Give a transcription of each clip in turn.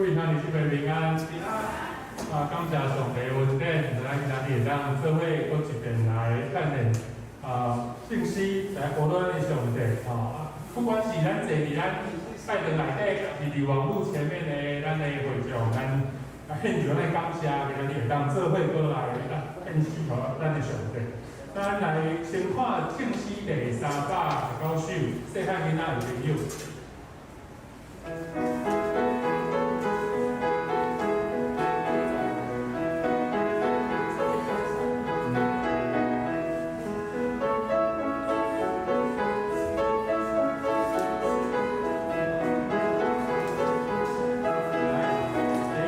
位兄弟姊妹平安。啊，感謝上帝恩典，咱今仔日會當做伙閣一遍來訓練啊聖詩來活咱的上帝吼。不管是咱坐佇咱拜堂內底，抑是佇網路前面的咱的會眾，咱啊獻上咱的感謝，今仔日會當做伙閣來獻詩予咱的上帝。咱來先看聖詩第319首，細漢囡仔的朋友。來，第一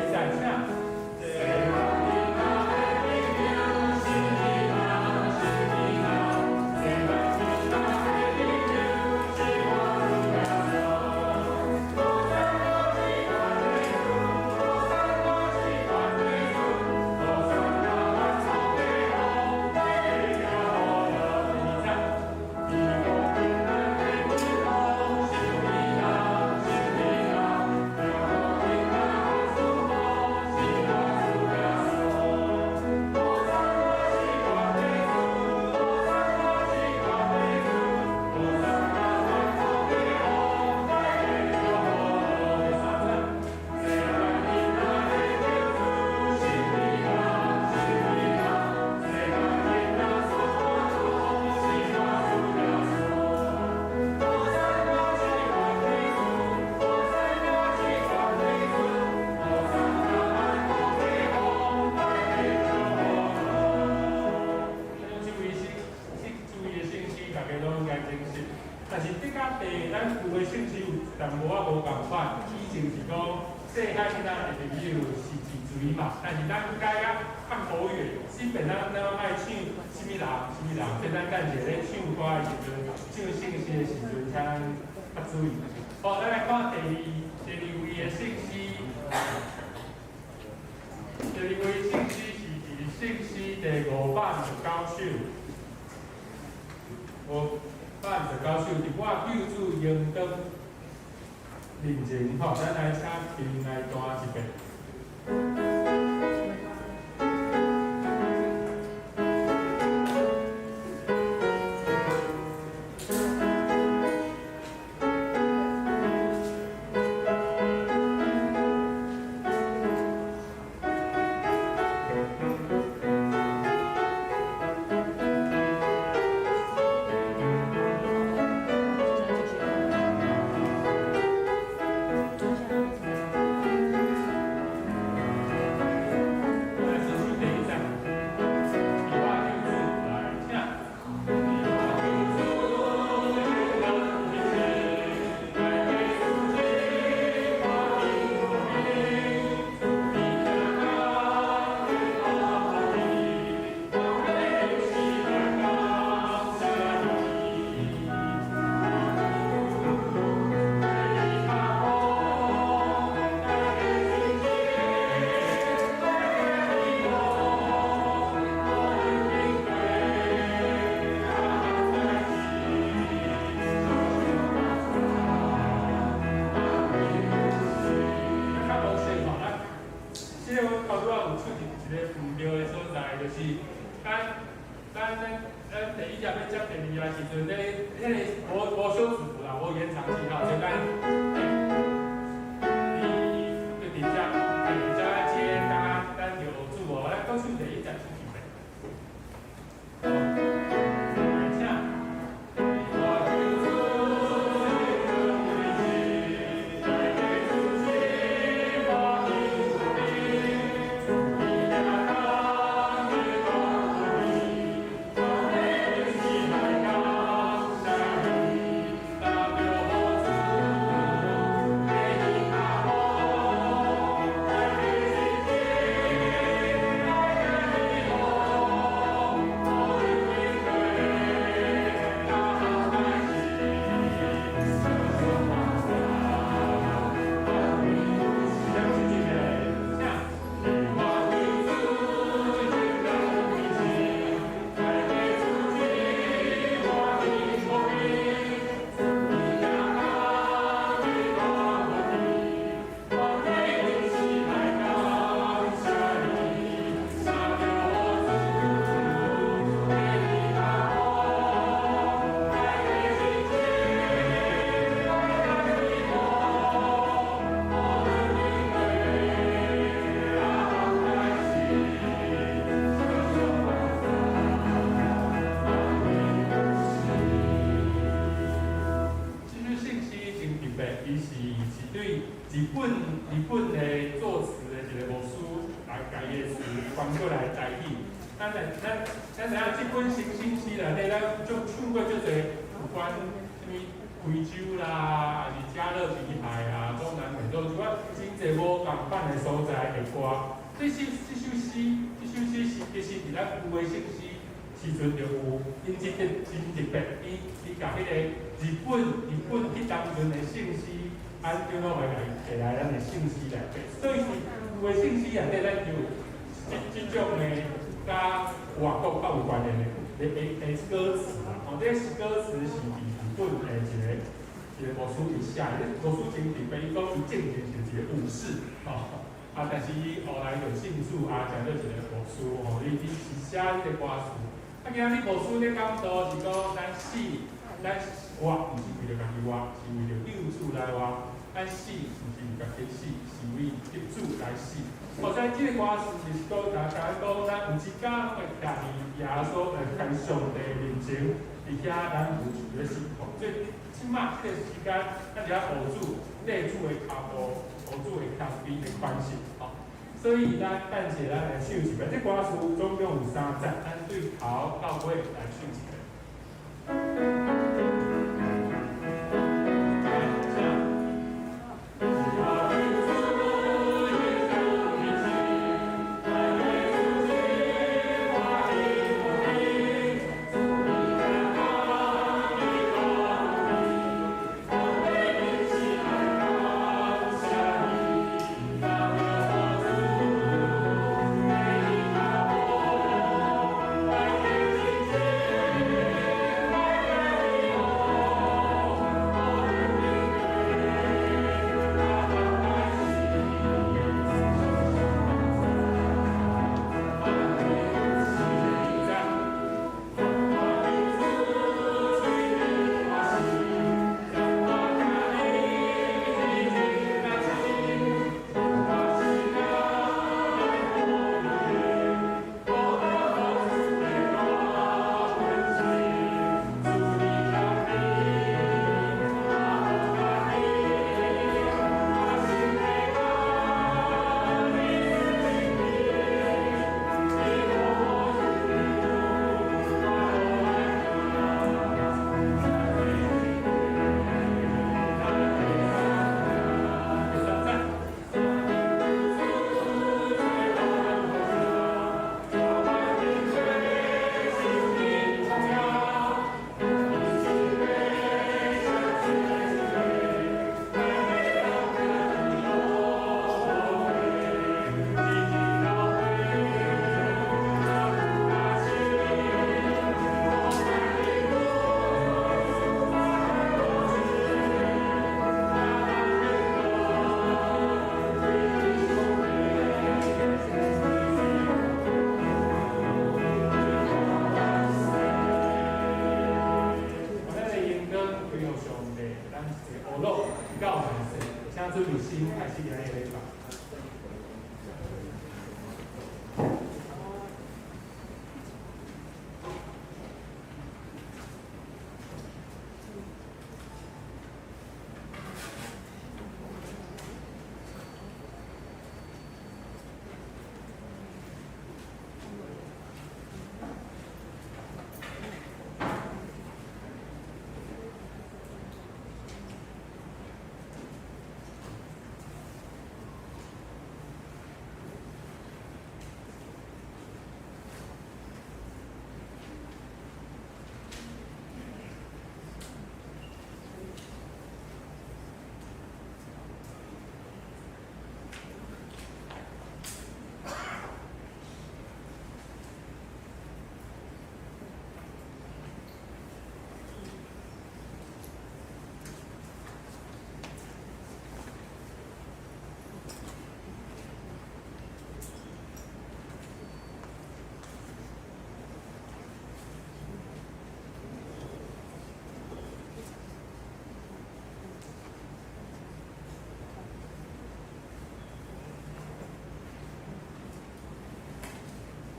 節請。這位聖這位的聖詩，大家攏應該認識。但是這甲第咱舊的聖詩有淡薄仔無仝款，以前是講細漢囡仔的朋友是一錘嘛，但是咱改啊較口語，這邊咱愛唱啥物人啥物人，所以咱等下咧唱歌的時陣，唱聖詩的時陣，請咱較注意。好，咱來看第二位的聖詩，第二位聖詩是佇聖詩第519首。519首，佇我救主榮光面前，吼，咱來請平來彈一遍。來，先唱第一節，佇我救主來，請。佇我救主榮光面前，來耶穌這歡喜無比，主的聽講的是來感謝你。你較好，來耶穌這來較無說吼，咱這個阮頭拄仔有出入一個毋對的所在，就是咱第一節欲接第二節的時陣，咧彼个無小字符啦，無延長記號，就咱你就直接直接接剛剛咱就學主無，咱閣唱第一節唱一遍。好，來請。我救主榮光面前，來耶穌這歡喜無比，主的聽講的光無比，我的是來感謝你。別，伊是對日本的作詞的一個牧師來共伊的詞翻過來台語。咱知影這本聖新詩內底，咱足唱過足濟有關啥物非洲啦，抑是加勒比海啊、中南美洲，這款真濟無仝款的所在的歌。這首詩是其實佇咱舊的聖詩時陣就有，𪜶真特真特別，伊共彼個日本彼當陣的聖詩，按怎攏會來摕來咱的聖詩內底。所以是舊的聖詩內底，咱就有這種的佮外國較有關聯的歌詞啦。吼，這是歌詞是佇日本的一個牧師伊寫的，這牧師真特別，伊講伊正經是一個武士，吼。啊！但是伊後來就信主啊，成做一個牧師吼。伊是寫彼個歌詞。啊，今仔日牧師咧講道是講，咱死，咱活，毋是為著家己活，是為著救主來活。咱死，毋是為家己死，是為得主來死。所以這個歌詞就是講，共咱講，咱有一工攏會徛佇耶穌來佇上帝面前，佇遐咱有一個死。所以這馬這個時間，咱佇遐學主、缀主的跤步。學主的謙卑的款式，吼，所以咱等下咱來唱一遍。這歌詞總共有三節，咱對頭到尾來唱一遍。來，請。請準備心開始今仔日禮拜。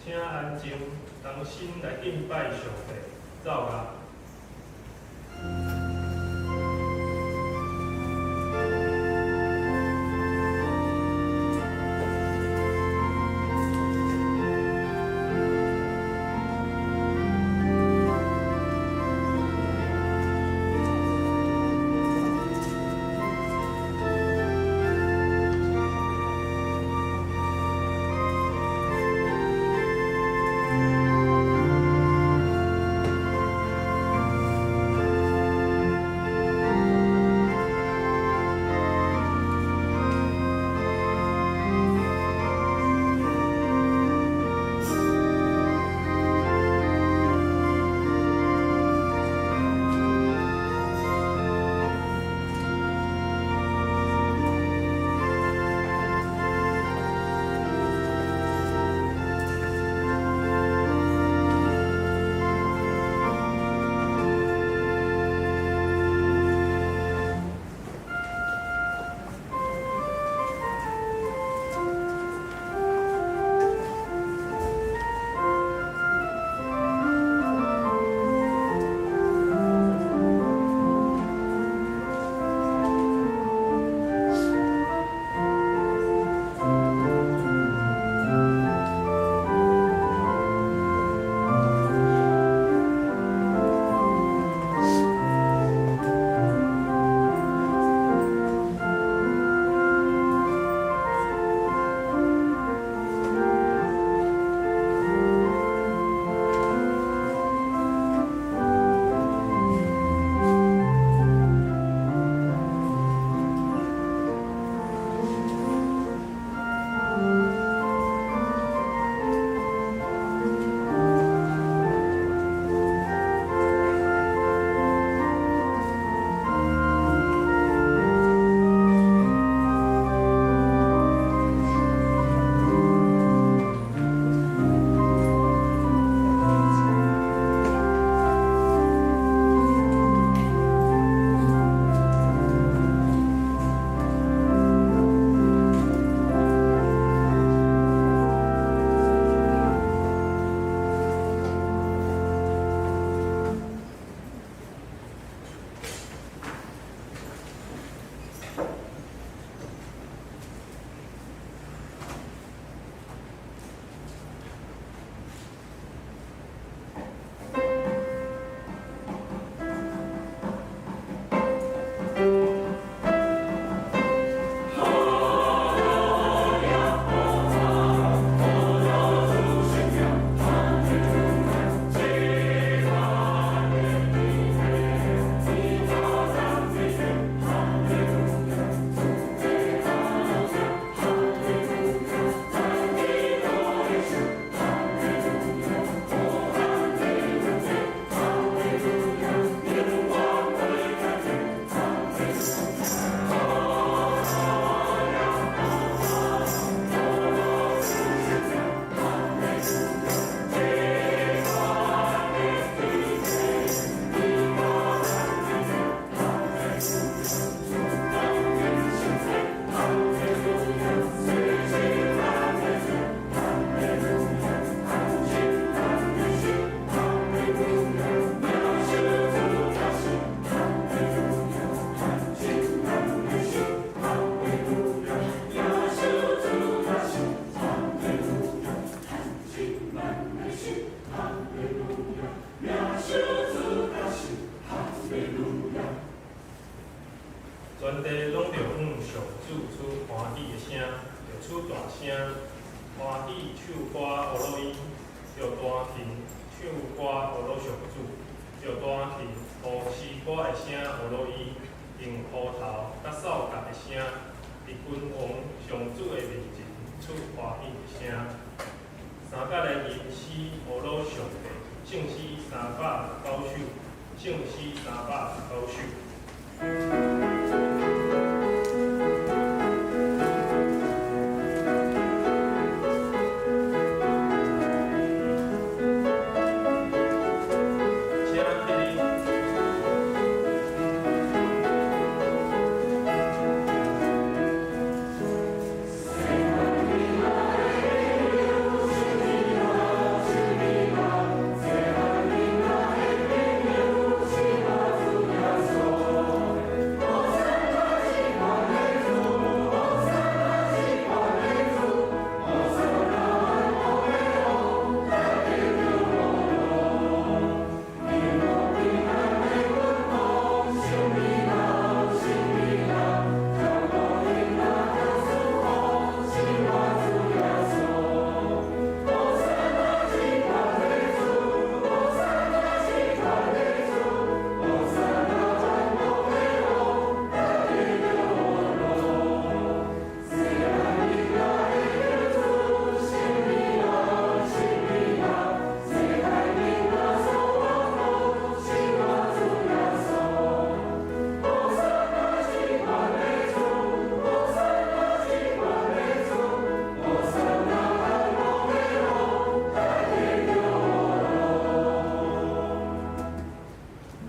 請安靜，同心來敬拜上帝，走啦！全地攏著向上主出歡喜的聲，著出大聲，歡喜唱歌呵咾伊，著彈琴唱歌呵咾上主，著彈琴予詩歌的聲呵咾伊，用號頭佮哨角的聲，佇君王上主的面前出歡喜的聲。三甲來吟詩呵咾上帝，聖詩319首，聖詩319首。請起立。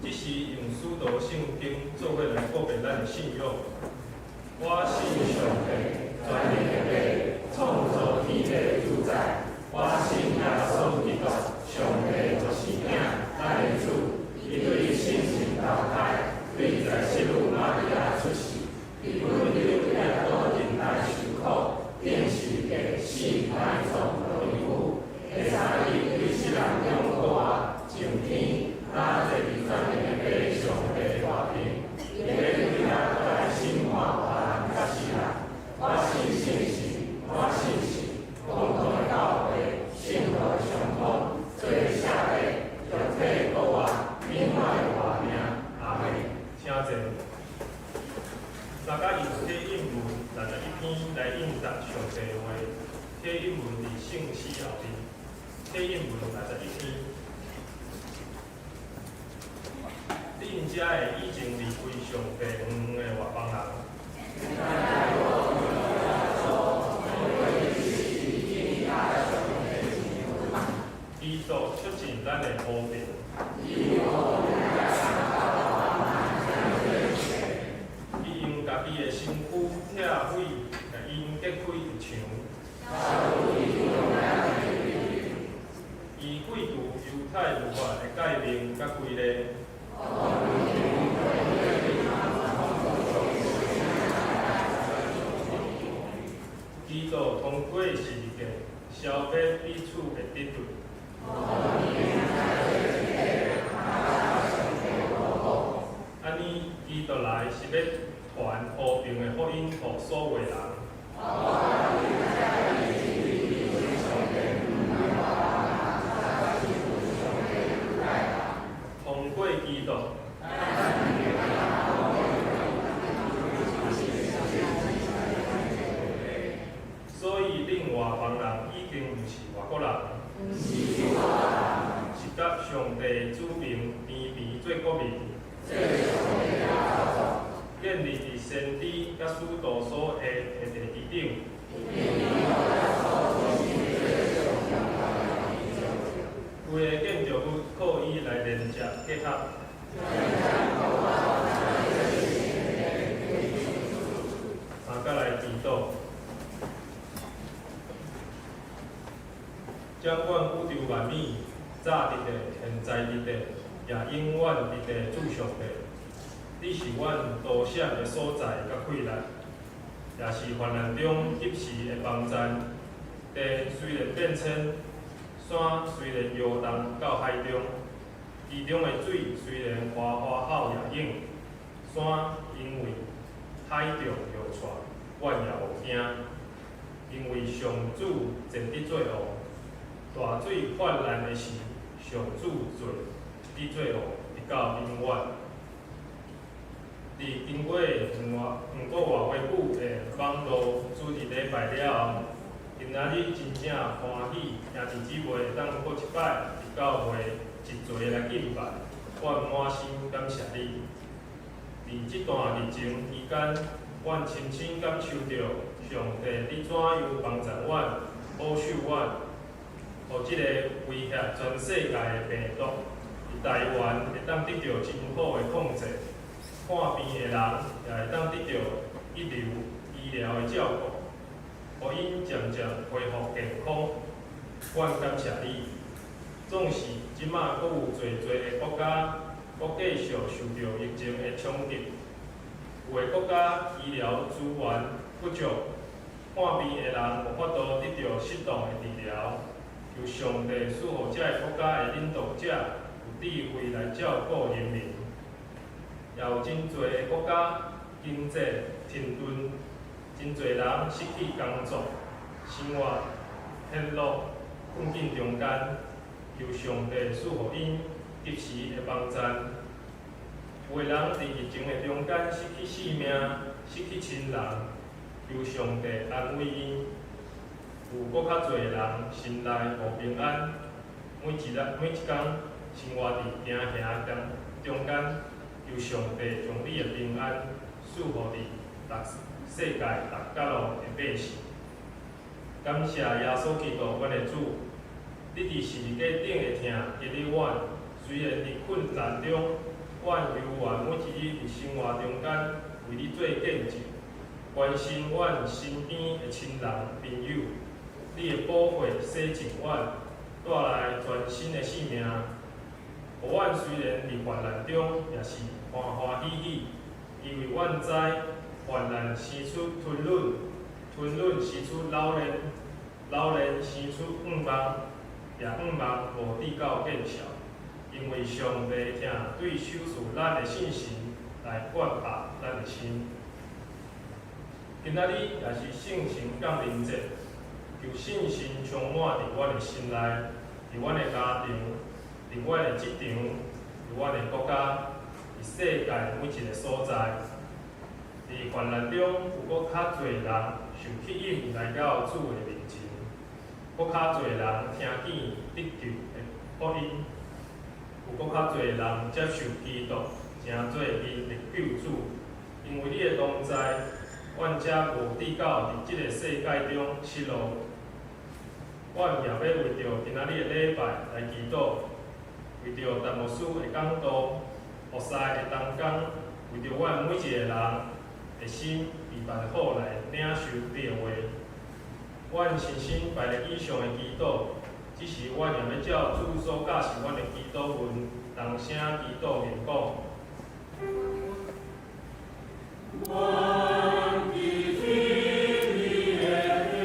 這是用使徒聖經做伙來告白咱的信仰。我信上帝，全能的父，創造天地的主宰。我信耶穌基督，上帝獨生囝，咱的主。伊對聖神投胎，對在聖母瑪利亞出世，佇本丟彼拉多人來受苦，釘十字架，死埋葬落地府，第三日對死人中復活，上天，踏坐佇全能的父上帝大爿，欲對遐來審判活人佮死人。我信聖神，我信信，共同的教會，聖徒的相通，罪的赦免，肉體的復活，永遠的活命。阿們。請坐。三甲用體印文61篇來應答上帝話。體印文佇聖詩後面。體印文61篇。恁遮的已經離開上帝遠遠的外邦人。基督促進咱的和平。伊用家己的身軀拆毀，共𪜶隔開的牆。伊廢除猶太律法的誡命佮規例。基督通過十字架，消滅彼此的敵對。按呢，基督來是欲傳和平的福音予所有的人。通過基督。所以恁外邦人已經毋是外國人，是佮上帝子民平平做國民，建立佇先知佮使徒所下的地基頂。規个建築物靠伊來連接結合。三甲來祈禱。掌管宇宙萬物，早佇的、現在佇的，也永遠佇的主上帝，你是阮逃險的所在佮氣力，也是患難中及時的幫贊。地雖然變遷，山雖然搖動到海中，其中的水雖然嘩嘩吼也湧，山因為海浪搖掣，阮也無驚，因為上主坐佇做王。大水泛濫的時，上主坐佇做王，直到永遠。佇經過兩個外月久的網路主日禮拜了後，今仔日真正歡喜，兄弟姊妹會當閣一擺佇教會一齊來敬拜，阮滿心感謝你。佇這段日程期間，阮深深感受著上帝你怎樣幫助阮、保守阮，予這個威脅全世界的病毒，佇台灣會當得著真好的控制，看病的人也會當得著一流醫療的照顧，予𪜶漸漸恢復健康。阮感謝你。縱使這馬閣有濟濟的國家，閣繼續受著疫情的衝擊，有的國家醫療資源不足，看病的人無法度得著適當的治療。求上帝賜予這个國家的領導者有智慧來照顧人民。也有真濟的國家經濟停頓，真濟人失去工作，生活陷落困境中間。求上帝賜予𪜶及時的幫贊。有的人佇疫情的中間失去性命、失去親人，求上帝安慰𪜶。有閣較濟的人心內無平安，每一日每一工生活佇驚嚇中間，求上帝將你的平安賜予佇逐世界逐角落的百姓。感謝耶穌基督，阮的主，你佇十字架頂的疼激勵阮，雖然佇困難中，阮猶原每一日佇生活中間為你做見證，關心阮身邊的親人朋友。你的寶血洗淨阮，帶來全新的生命。予阮雖然佇患難中，也是歡歡喜喜，因為阮知患難生出吞忍，吞忍生出老練，老練生出盼望，也盼望無至到見笑。因為上帝的疼對賞賜咱的信心來灌壓咱的心。今仔日也是聖神降臨節，求聖神充滿佇阮的心內，佇阮的家庭，佇阮的職場，佇阮的國家，佇世界每一个所在。佇患難中，有閣較濟人受吸引來到主的面前，閣較濟人聽見得救的福音，有閣較濟人接受基督，成做𪜶的救主。因為你的同在，阮才無至到佇這个世界中失落。阮也欲為著今仔日的禮拜來祈禱，為著陳牧師的講道、服侍的同工，為著阮每一个人的心預備好來領受你的話。阮深深拜咧以上的祈禱，這時阮也欲照主所教示阮的祈禱文，同聲祈禱明講。阮祈你的名，你的名，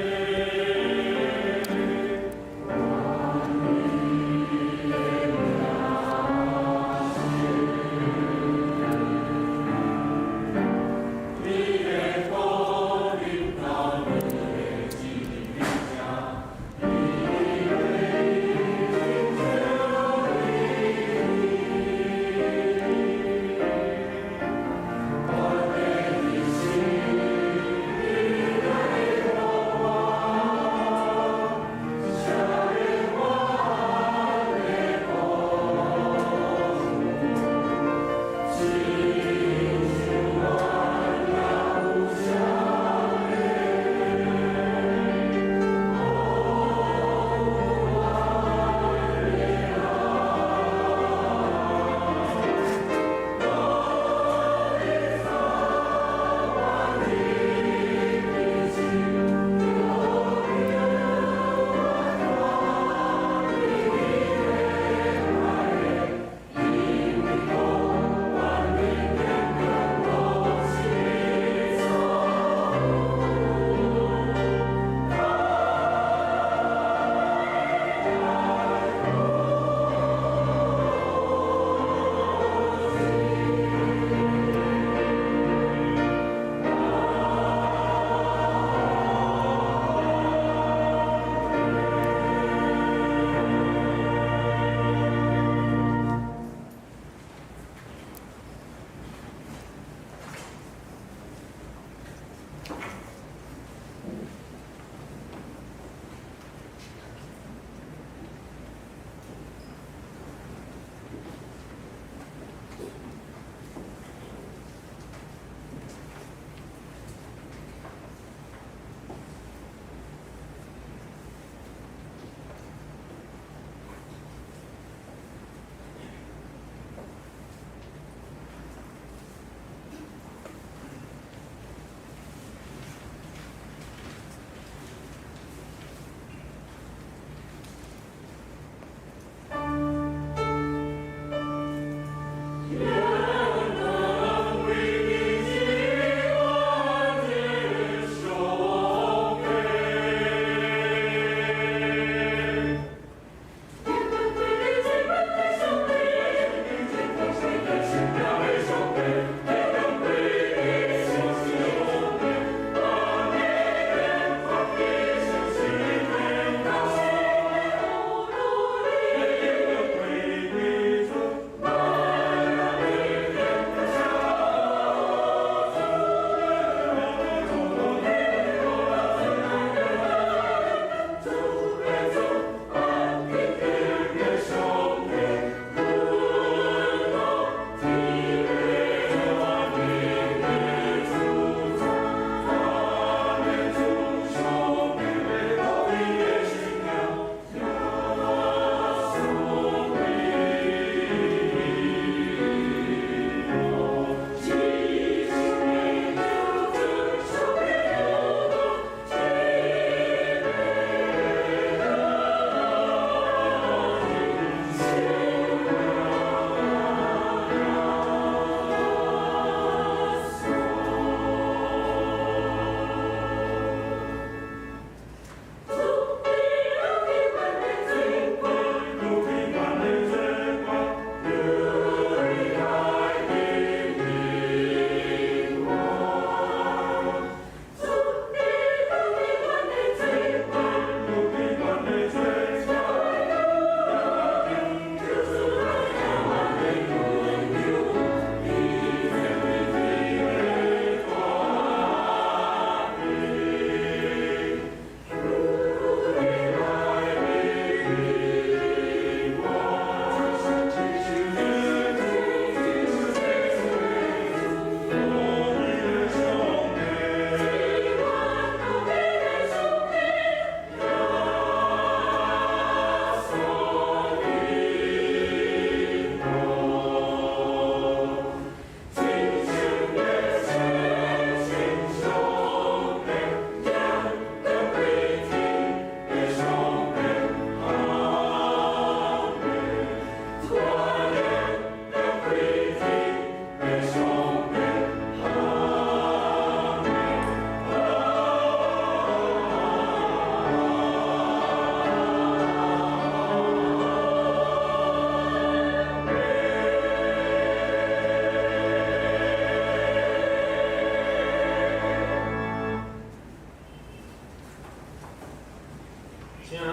你的國臨到，你的旨意行，你的親像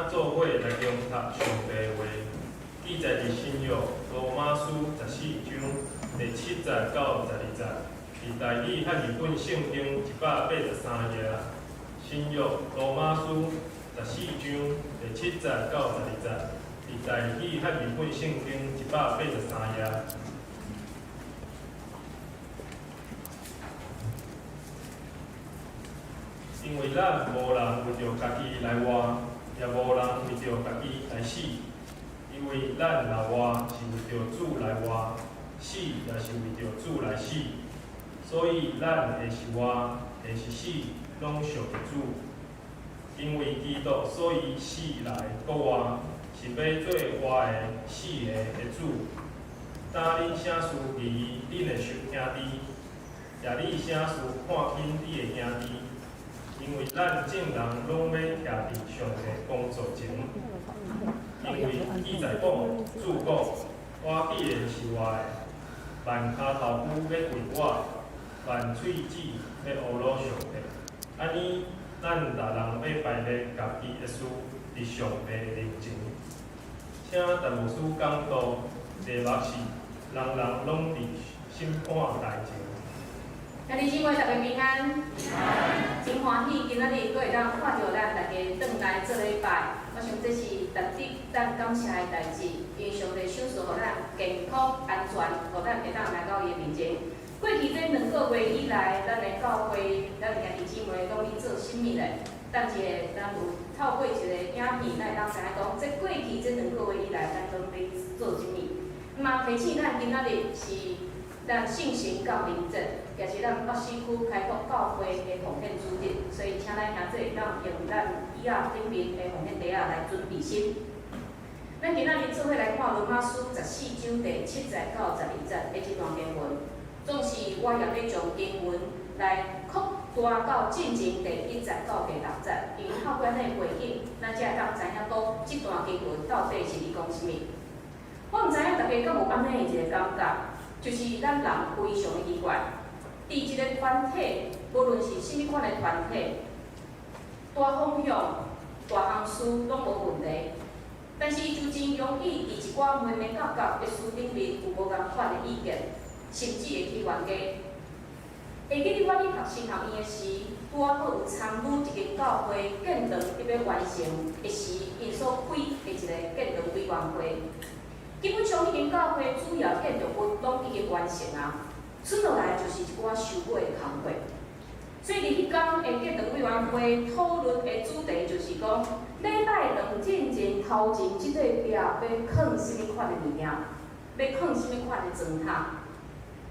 做伙來誦讀上帝的話，記載佇新約羅馬書十四章第七節到十二節，佇台語漢譯本聖經183頁。新約羅馬書十四章第七節到十二節，佇台語漢譯本聖經183頁。因為咱無人為著家己來活，也無人為著家己來死。因為咱若活，是為著主來活；死也是為著主來死。所以咱會是活，會是死，攏屬於主。因為基督所以死來閣活，是欲做活的、死的的主。當恁啥事議恁的兄弟，也你啥事看輕你的兄弟。因為咱眾人攏欲徛佇上帝公座前，因為記載講，主講，我既然是活的，萬跤頭龜欲跪我，萬喙齒欲呵咾上帝。按呢，咱逐人欲排列家己的事佇上帝的面前。請陳牧師講道，題目是人人攏佇審判台前。兄弟姊妹，大家平安，真歡喜今仔日閣會當看著咱大家轉來做禮拜。我想這是值得咱感謝的代誌，因為上帝賞賜予咱健康安全，予咱會當來到伊的面前。過去這2個月以來，咱的教會，咱的兄弟姊妹攏咧做啥物咧？等一下，咱有透過一個影片，咱會當知影講，這過去這2個月以來，咱攏咧做啥物？嘛提醒咱今仔日是咱聖神降臨節，也是咱北勢區開拓教會的奉獻主日，所以請咱兄弟當用咱椅仔頂面的奉獻袋仔來準備心。咱今仔日做伙來看羅馬書十四章第七節到十二節的這段經文，總是我也欲將經文來擴大到進前第一節到第六節，因為透過按呢背景，咱才會當知影講這段經文到底是咧講啥物。我毋知影大家敢有按呢一個感覺，就是咱人非常的奇怪，佇一個團體，無論是啥物款的團體，大方向、大項事攏無問題，但是就真容易佇一寡眉眉角角的事頂面有無仝款的意見，甚至會起冤家。會記得我佇讀神學院的時，拄仔好有參與一間教會建堂欲完成的時，𪜶所開的一個建堂委員會。基本上，彼間教會主要建築物攏已經完成啊，剩落來就是一寡收尾的工課。所以佇彼工的建堂委員會討論的主題就是講，禮拜堂進前頭前這塊壁欲囥啥物款的物件，欲囥啥物款的磚塔。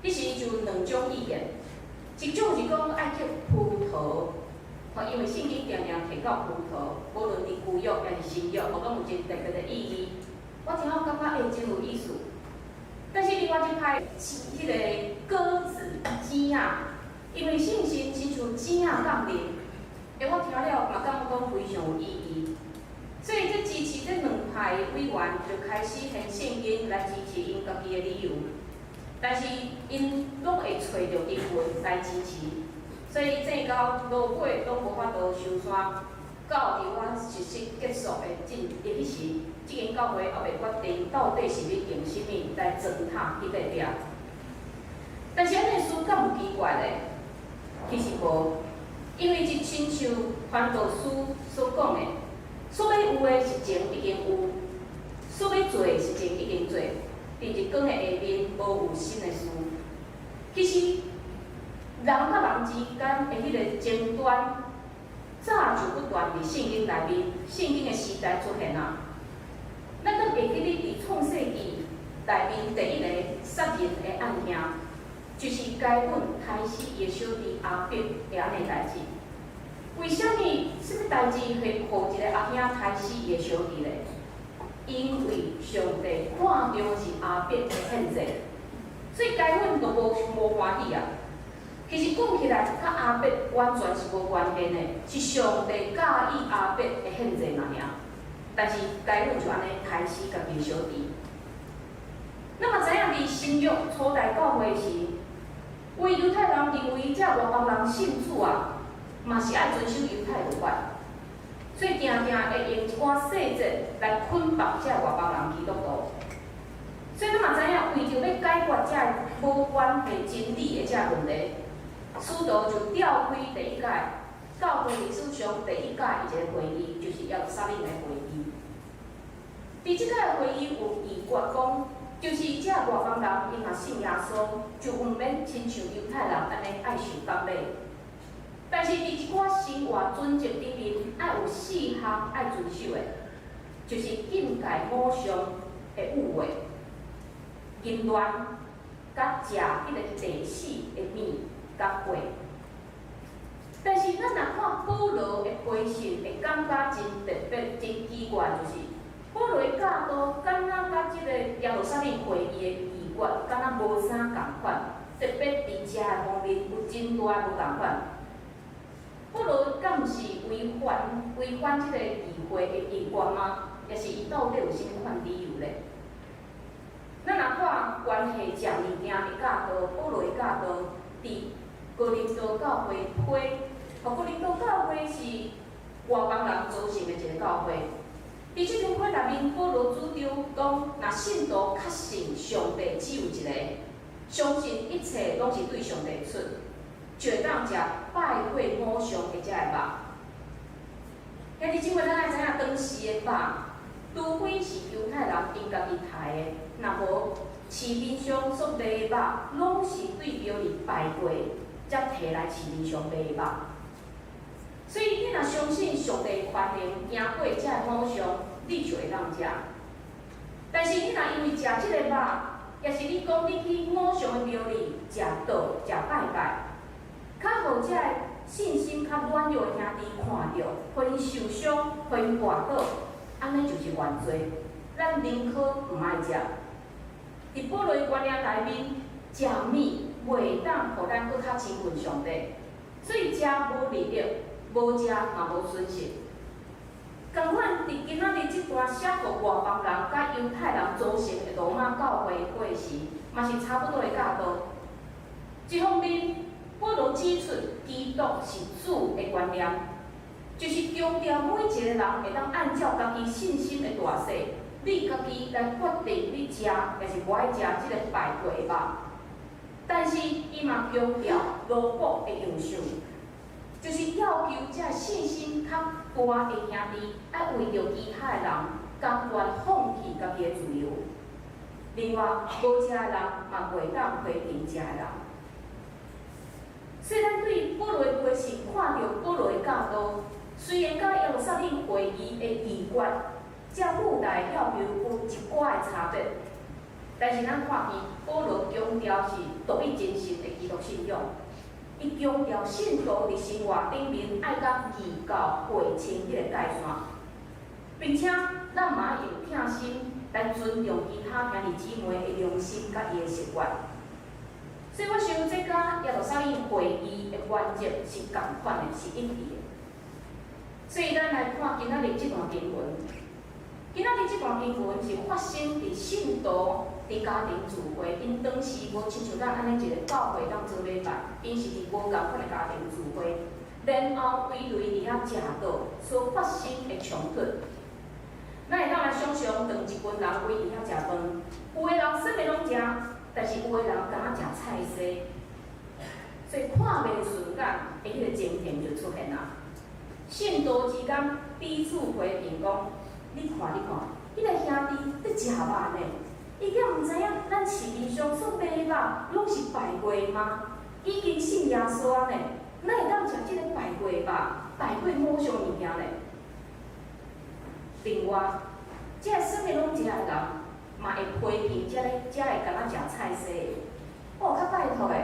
彼時就有兩種意見，一種是講愛刻葡萄，吼，因為聖經定定提到葡萄，無論佇舊約抑是新約，吼，攏有真特別的意義。我聽了感覺欸真有意思，但是另外一派是彼個鴿子錢仔，因為聖神親像錢仔降臨，欸我聽了嘛感覺講非常有意義，所以這支持這兩派的委員就開始獻聖經來支持𪜶家己的理由，但是𪜶攏會揣著經文來支持，所以正到落尾攏無法度收山。到佇我實習結束的進的彼時，這間教會猶未決定到底是欲用啥物來磚塔彼塊壁。但是按呢事敢有奇怪咧？其實無，因為就親像傳道書所講的，所欲有的實情已經有，所欲做的實情已經做，佇日光的下面無有新的事。其實，人佮人之間的彼個爭端，早就不斷佇聖經內面，聖經的時代出現啊。咱閣會記得佇創世記內面第一個殺人的案件，就是該隱刣死伊的小弟亞伯的按呢代誌。為啥物？啥物代誌會予一個阿兄刣死伊的小弟咧？因為上帝看重是亞伯的獻祭，所以該隱就無歡喜啊。其實講起來，佮亞伯完全是無關係的，是上帝佮意亞伯的獻祭嘛爾。但是該隱就按呢刣死家己的小弟。咱嘛知影佇新約初代教會時，為猶太人認為這外邦人信主啊，嘛是愛遵守猶太律法。所以定定會用一寡細節來捆綁這外邦人基督徒。所以咱嘛知影，為著欲解決這無關係真理的這問題，使徒就召開第一屆教會歷史上第一屆一個會議，就是耶路撒冷的會議。佇這屆會議有議決講，就是這外邦人𪜶若信耶穌，就毋免親像猶太人按呢愛受割禮。但是佇一寡生活準則裡面，愛有四項愛遵守的，就是禁戒偶像的物畫、淫亂、佮食彼个祭死的物佮血。但是咱若看保羅的批信，會感覺真特別、真奇怪，就是保羅的教導，敢若佮這個耶路撒冷會議的議決，敢若無啥仝款。特別佇食的方面有真大的無仝款。保羅敢毋是違反這個議會的議決嗎？抑是伊到底有啥物款理由咧？咱若看關係食物件的教導，保羅的教導，佇哥林多教會批，哥林多教會是外邦人組成的一個教會。佇這張批內面，保羅主張講，若信徒確信上帝只有一個，相信一切攏是對上帝出，就會當食拜過偶像的這个肉。兄弟姊妹，咱愛知影當時的肉，除非是猶太人𪜶家己刣的，若無市面上所賣的肉，攏是對廟裡拜過，才提來市面上賣的肉。所以你若相信上帝權能贏過這个偶像，你就會當食。但是你若因為食這个肉，抑是你講你去偶像的廟裡食道、食拜拜，較予這个信心較軟弱的兄弟看著，予𪜶受傷，予𪜶跋倒，按呢就是犯罪。咱寧可毋愛食。佇保羅的觀念內面，食物袂當予咱閣較親近上帝，所以食無利益，無食嘛無損失。仝款佇今仔日這段寫予外邦人佮猶太人組成的羅馬教會批時，嘛是差不多的教導。一方面，保羅指出基督是主的觀念，就是強調每一個人會當按照家己信心的大細，你家己來決定你食抑是無愛食這个拜過的肉。但是，伊嘛強調奴僕的樣式，就是要求這信心較大的兄弟，愛為著其他的人，甘願放棄家己的自由。另外，無食的人嘛袂當批評食的人。所以，咱對保羅的批信看著保羅的教導，雖然佮耶路撒冷會議的議決，這舞台要求有一寡的差別，但是咱看見保羅強調是獨一真神的基督信仰，伊強調信徒佇生活頂面愛佮異教劃清彼個界線，並且咱嘛愛用疼心來尊重其他兄弟姊妹的良心佮伊的習慣。所以我想，這佮耶路撒冷會議的原則是仝款的，是一致的。所以咱來看今仔日這段經文，今仔日這段經文是發生佇信徒佇家庭聚會，𪜶當時無親像咱按呢一个教會當做禮拜，𪜶是佇無仝款的家庭聚會，然後圍圍佇遐食道所發生的衝突。咱會當來想象，當一群人圍佇遐食飯，有的人啥物攏食，但是有的人敢若食菜絲，所以看袂順眼的彼个情形就出現啊。信徒之間彼此批評講：你看，你看，彼个兄弟咧食肉呢，伊敢毋知影咱市面上所賣的肉攏是拜過的嗎？已經信耶穌啊呢，哪會當食這个拜過的肉、拜過偶像物件呢？另外，這个啥物攏食的人，嘛會批評這个這个敢若食菜絲的。哦，較拜託的，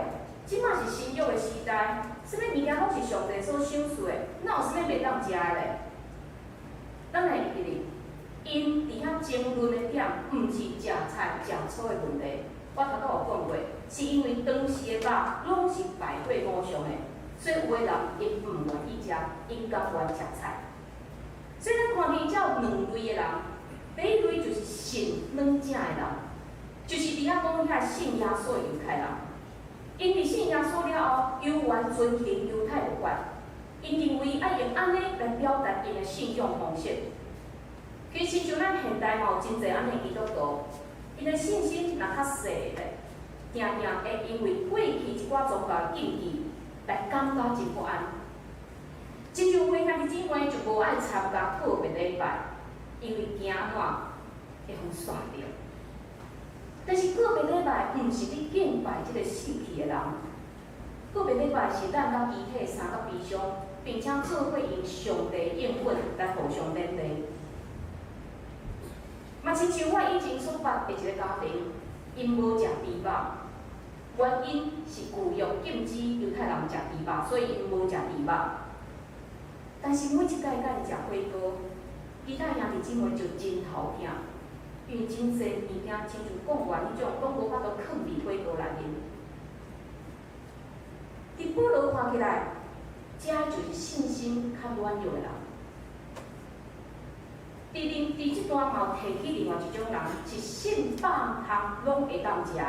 這馬是新約的時代，啥物物件攏是上帝所賞賜的，哪有啥物袂當食的咧？咱來會記得，𪜶佇遐爭論的點，毋是食菜食素的問題。我頭拄有講過，是因為當時的肉攏是拜過偶像的，所以有的人𪜶毋願意食，𪜶甘願食菜。所以咱看見這有兩類的人，第一類就是信兩者的人，就是佇遐講遐信耶穌的猶太人，𪜶佇信耶穌了後，猶原遵行猶太律法，𪜶認為愛用按呢來來表達𪜶的信仰方式。其實親像咱現代嘛有真濟按呢基督徒，𪜶的信心若較細咧，定定會因為過去一寡宗教的禁忌來感覺真不安。親像有的兄弟姊妹就無愛參加告別禮拜，因為驚按怎會予煞著。但是告別禮拜毋是咧敬拜這個死去的人，告別禮拜是咱佮遺體相佮悲傷，並且做伙用上帝應允來互相勉勵。嘛親像我以前所捌的一個家庭，𪜶無食豬肉，原因是舊約禁止猶太人食豬肉，所以𪜶無食豬肉。但是每一擺佮𪜶食火鍋，其他兄弟姊妹就真頭疼，因為真濟物件，親像貢丸彼種，攏無法度囥佇火鍋內面。佇保羅看起來，這就是信心較軟弱的人。佇另佇這段嘛有提起另外一種人，是信百項攏會當食的。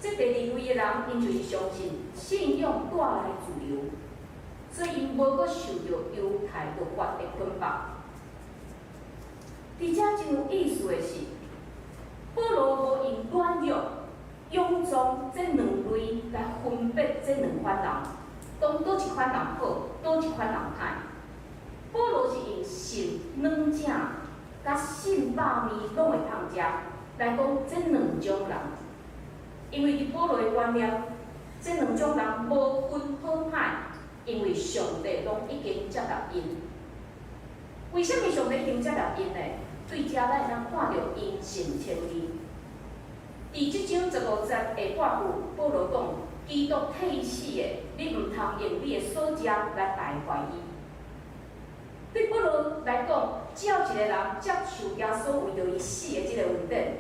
這第二位的人，𪜶就是相信信仰帶來自由，所以𪜶無閣受著猶太律法的捆綁。佇遮真有意思的是，保羅無用軟弱、勇壯這兩類來分別這兩款人，講佗一款人好，佗一款人歹。保羅是用信軟食佮信肉麵攏會通食來講這兩種人，因為佇保羅的觀念，這兩種人無分好歹，因為上帝攏已經接納𪜶。為啥物上帝已經接納𪜶呢？對遮咱會當看著因信稱義。佇這章15節下半句，保羅講：基督替你死的，你毋通用你的所食來敗壞伊。對保羅來講，只要一個人接受耶穌為著伊死的這個恩典，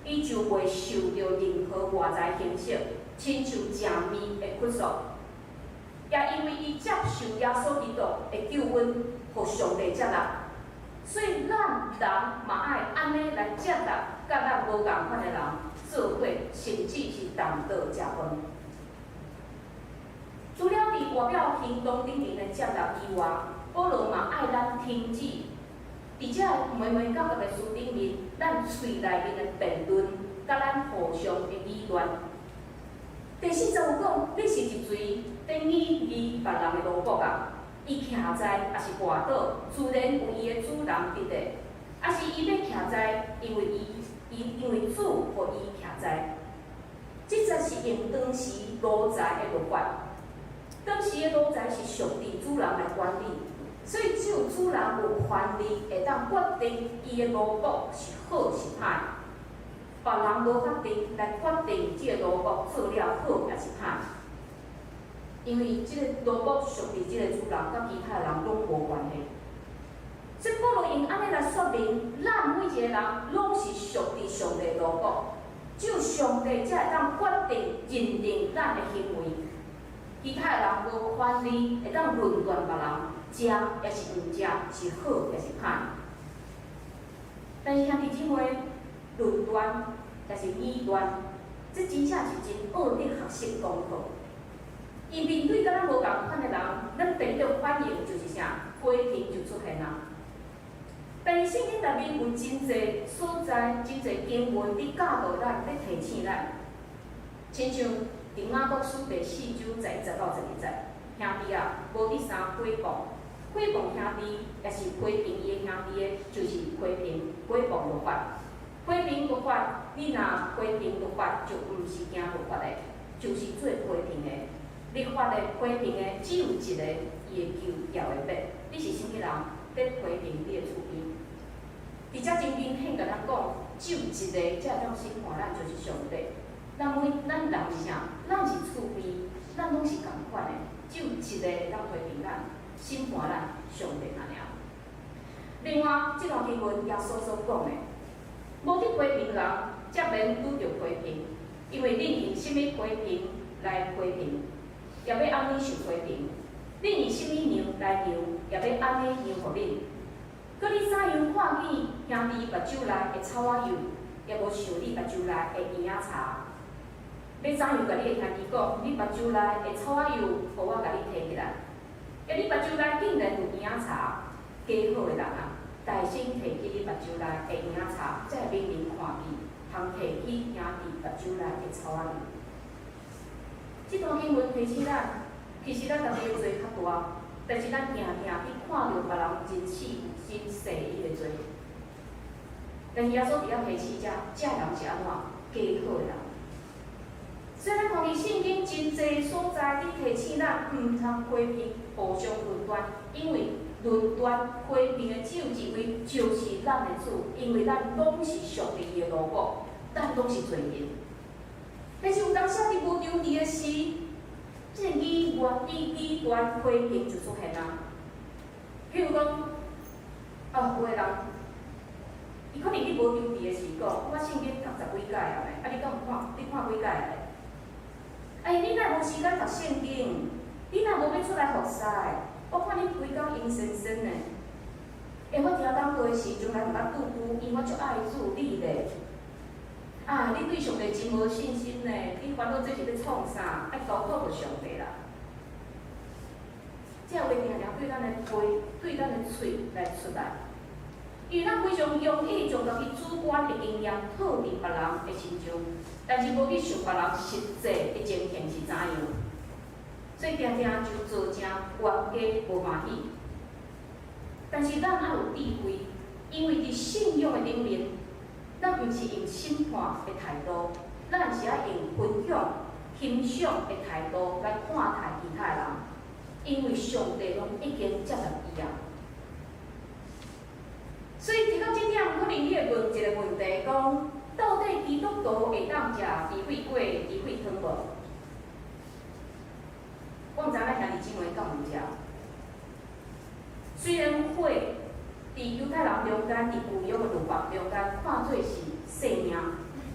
伊就袂受著任何外在形式，親像食麵的拘束。也因為伊接受耶穌基督的救恩，予上帝接納，所以咱人嘛愛按呢來接納佮咱無仝款的人做伙，甚至是同桌食飯。除了佇外表行動頂面的接納以外，保羅嘛愛咱停止佇這個眉眉角角的事頂面，咱喙內面的辯論，佮咱互相的議論。第四節有講，你是一錘佇議議別人的奴僕啊！伊徛在抑是跋倒，自然有伊的主人佇咧；抑是伊欲徛在，因為伊伊因為主予伊徛在。這節是用當時奴才的律法，當時的奴才是屬佇主人來管理，所以只有主人有權利會當決定伊的奴僕是好是歹，別人無法度來決定這個奴僕做了好抑是歹，因為這個奴僕屬佇這個主人，佮其他人攏無關係。所以保羅用按呢來說明，咱每一個人攏是屬佇上帝奴僕，只有上帝才會當決定認定咱的行為，其他的人無權利會當論斷別人食抑是毋食，是好抑是歹。但是兄弟姊妹，論斷抑是議斷，這真正是真惡的學習功課。伊面對佮咱無仝款的人，咱第一個反應就是啥？批評就出現啊。但是聖經內面有真濟所在、真濟經文，佇教導咱、咧提醒咱。親像佇雅各書第四章11節到12節，兄弟啊，無得相誹謗，誹謗兄弟，抑是批評伊的兄弟的，就是批評誹謗律法。批評律法，你若批評律法，就毋是行律法的，就是做批評的。律法的批評的只有一個，伊的球也會變。你是啥物人？佇批評你的厝邊？佇遮真明顯共咱講，只有一個才會當審判咱，就是上帝。咱每咱人是啥？咱是厝邊，咱攏是仝款的，只有一個會當批評咱、審判咱，上帝爾爾。另外，這段經文耶穌所講的，無得批評人，才免拄著批評，因為恁用啥物批評來批評，也欲按呢受批評；恁用啥物量來量，也欲按呢量予恁。閣你怎樣看見兄弟目睭內的草仔幼，也無想你目睭內的嬰仔柴？欲怎樣共你的兄弟講，你目睭內的草仔幼，予我共你提起來？抑你目睭內竟然有假好的人啊，大聲提起你目睭內的影柴，才會免人看見，通提起兄弟目睭內的草仔物。這段經文提醒咱，其實咱家己的罪較大，但是咱定定去看著別人真細真細伊的罪。但是耶穌佇遐提醒遮，這人是按怎？假好的人。所以咱看見聖經真濟所在，佇提醒咱毋通批評，互相論斷，因為論斷批評的只有一位，就是咱的主，因為咱攏是上帝的奴僕，咱攏是罪人。但是有當時佇無場地的時，這個語言批評就出現啊。譬如講，啊，有的人，伊可能佇無場地的時講，我聖經讀十幾屆啊，啊，你敢有看？你看幾屆啊？哎，你若無時間讀聖經？你若無欲出來服侍？我看你規工閒仙仙的。欸，我聽講道的時，從來毋捌拄久，因為我足愛主你咧。啊，你對上帝真無信心呢？你煩惱這是欲創啥？愛交託予上帝啦。這話定定對咱的批，對咱的喙來出來，因為咱非常容易將家己主觀的經驗套佇別人的身上，但是無去想別人實際的情形是怎樣，所以定定就造成冤家無歡喜。但是咱愛有智慧，因為佇信仰的頂面，咱毋是用審判的態度，咱是愛用分享、欣賞的態度來看待其他人，因為上帝攏已經接納伊啊。所以提到這點，可能你會問一個問題，講到底基督徒會當食豬血粿、豬血湯無？我毋知咱兄弟姊妹敢有食。雖然血佇猶太人中間，佇舊約的律法中間看做是性命，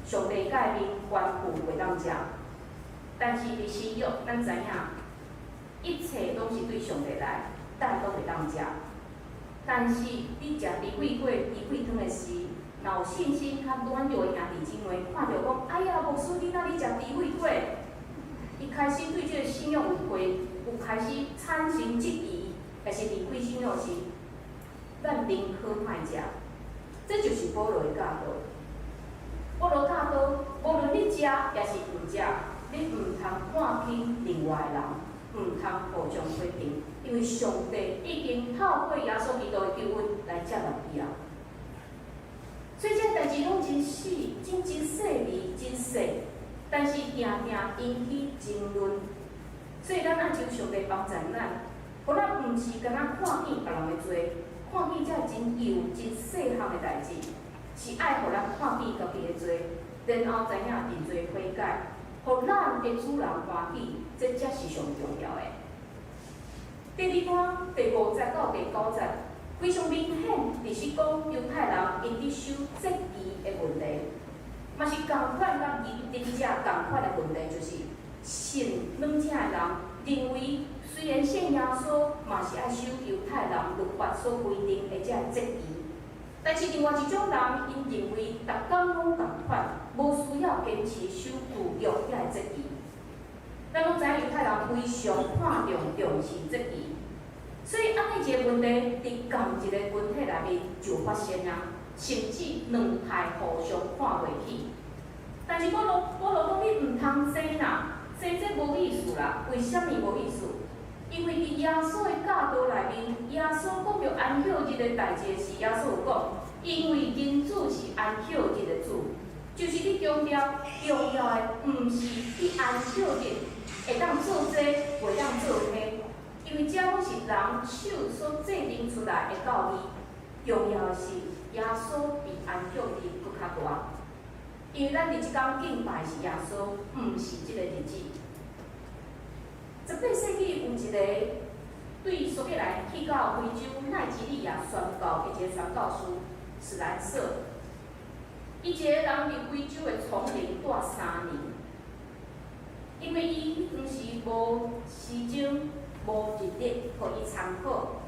上帝誡命吩咐袂當食。但是佇新約，咱知影一切攏是對上帝來，咱攏會當食。但是你食豬血粿、豬血湯的時，若有信心較軟弱的兄弟姊妹看著講：哎呀，牧師，你哪咧食豬血粿？伊開始對這個信仰有懷，有開始產生質疑，抑是離開信仰時，咱寧可莫食。這就是保羅的教導。保羅教導，無論你食抑是毋食，你毋通看輕另外的人，毋通互相批評，因為上帝已經透過耶穌基督的救恩來接納伊啊。所以這代誌攏真細、真真細膩、真細，但是定定引起爭論。所以咱愛求上帝幫助咱，予咱毋是干焦看見別人的罪，看見這真幼、真細項的代誌，是愛予咱看見家己的罪，然後知影認罪悔改，予咱的主人歡喜，這才是上重要的。第二段第五節到第九節，非常明顯，就是講猶太人𪜶佇守節期的問題，嘛是仝款佮仁者仝款的問題，就是信兩者的人認為，雖然信耶穌，嘛是愛守猶太人律法所規定的這節期，但是另外一種人，𪜶認為逐工攏仝款，無需要堅持守舊約遐个節期。咱攏知影猶太人非常看重重視節期，所以按呢一个問題，佇仝一個群體內面就發生啊，甚至兩派互相看袂起。但是保羅保羅講你毋通爭啦，爭這無意思啦。為啥物無意思？因為佇耶穌的教導內面，耶穌講著安息日的代誌時，耶穌有講，因為人子是安息日的主，就是你強調重要的，毋是你安息日會當做這，袂當做彼，因為這攏是人手所制定出來的教義。重要的是耶穌比安息日閣較大，因為咱佇這工敬拜是耶穌，毋是這個日子。18世紀有一個對蘇格蘭去到非洲奈及利亞宣教的一個傳教士史蘭瑟，伊一個人佇非洲的叢林蹛3年，因為伊當時無時鐘、無日曆予伊參考，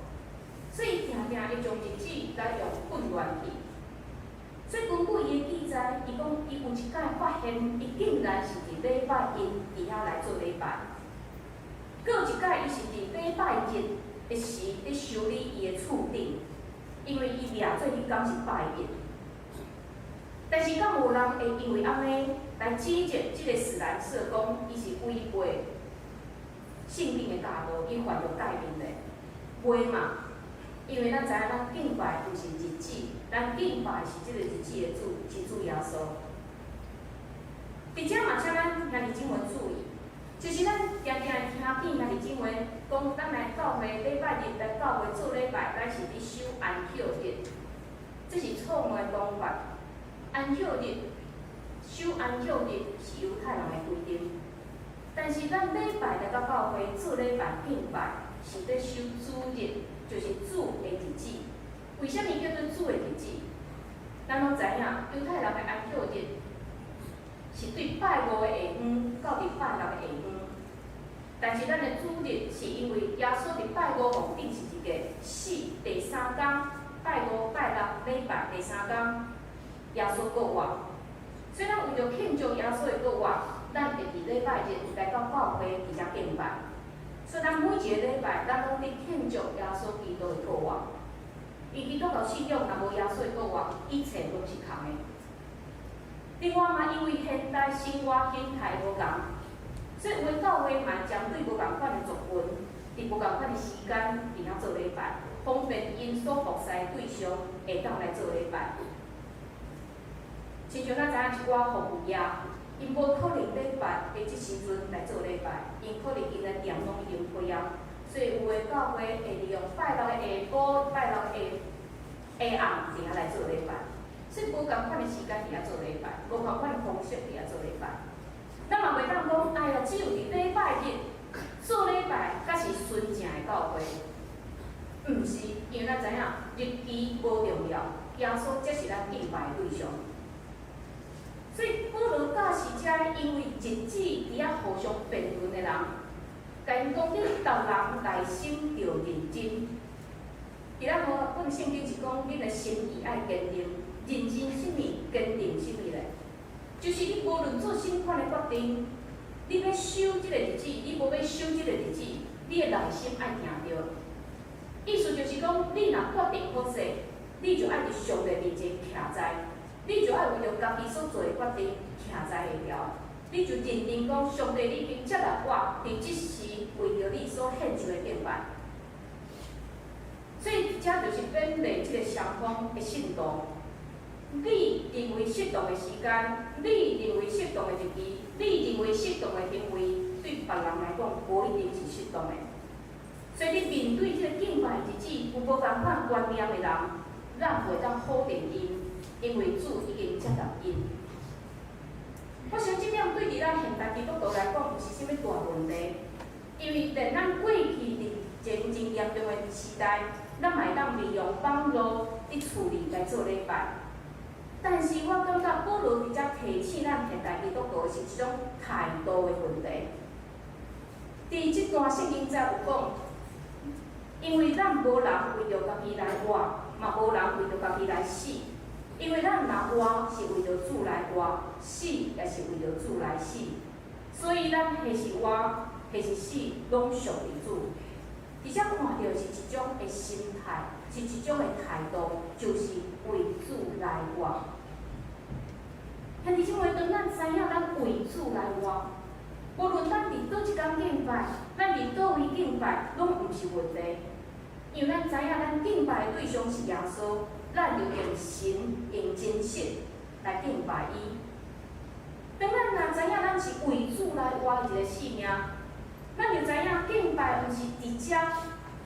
所以定定會將日子來用混亂去。所以根據伊的記載，伊講伊有一擺發現，伊竟然是佇禮拜一佇遐來做禮拜。閣有一擺，伊是佇禮拜日的時佇修理伊的厝頂。因為伊掠做彼工是拜一。但是敢有人會因為按呢來指責這個史蘭社講，伊是違背聖經的教導，伊犯著誡命咧？袂嘛，因為咱知影咱敬拜毋是日子，咱敬拜是這個日子的主，是主耶穌。佇遮嘛，請咱兄弟姊妹注意，就是咱定定會聽見兄弟姊妹講，咱來教會禮拜日來教會做禮拜，咱是佇守安息日，這是錯誤的講法。安息日守安息日是猶太人的規定，但是咱禮拜來到教會做禮拜敬拜，是佇守主日，就是主的日子。為啥物叫做主的日子？咱攏知影，猶太人的安息日是對拜五的下昏到佇拜六的下昏，但是咱的主日是因為耶穌佇拜五予釘十字架死，第三工拜五、拜六、禮拜第三工，耶穌復活。所以咱為著慶祝耶穌的復活，咱會佇禮拜日來到教會佇遮敬拜。所以咱每一个禮拜，咱攏佇慶祝耶穌基督的復活。伊基督教信仰若無耶穌的復活，一切攏是空的。另外嘛，因為現代生活形態無仝，所以有的教會嘛針對無仝款的族群，佇無仝款的時間佇遐做禮拜，方便𪜶所服侍的對象會當來做禮拜。親像咱知影一寡服務業，𪜶無可能禮拜的這時陣來做禮拜，𪜶可能𪜶的店攏已經開啊，所以有的教會會利用拜六的下晡、拜六的下暗佇遐來做禮拜。所以無仝款的時間佇遐做禮拜，無仝款的方式佇遐做禮拜。咱嘛袂當講，哎呀，只有佇禮拜日做禮拜，才是純正的教會。毋是，因為咱知影日期無重要，耶穌才是咱敬拜的對象。所以保羅教示遮因為日子佇遐互相辯論的人，共𪜶講，恁逐人內心著認真。佇咱和合本聖經是講，恁的心意愛堅定，認真啥物？堅定啥物咧？就是你無論做啥款的決定，你欲守這個日子，你無欲守這個日子，你的內心愛定著。意思就是講，你若決定好勢，你就愛佇上帝面前徛在，你就愛為著家己所做的決定徛在會牢，你就認定講，上帝你已經接納我佇這時為著你所獻上的敬拜。所以，這就是勉勵這個雙方的信徒。你認為適當的時間，你認為適當的日期，你認為適當的行為，對別人來講無一定是適當的。所以，你面對這個敬拜日子有無仝款觀念的人，咱袂當否定𪜶，因為主已經接納𪜶。我想這點對佇咱現代基督徒來講，毋是啥物大問題，因為連咱過去佇前真嚴重的時代，咱嘛會當利用網路佇厝裡來做禮拜。但是我感覺保羅佇遮提醒咱現代基督徒的是一種態度的問題。佇這段聖經載有講，因為咱無人為著家己來活，嘛無人為著家己來死。因為咱若活是為著主來活，死也是為著主來死。所以咱或是活，或是死，攏屬於主。佇遮看著是一種的心態，是一種的態度，就是為主來活。兄弟姊妹，當咱知影咱為主來活，無論咱佇佗一工敬拜，咱佇佗位敬拜，攏毋是問題。因為咱知影咱敬拜的對象是耶穌，咱就用心、用真實來敬拜伊。當咱若知影咱是為主來活的一個生命，咱就知影敬拜毋是佇遮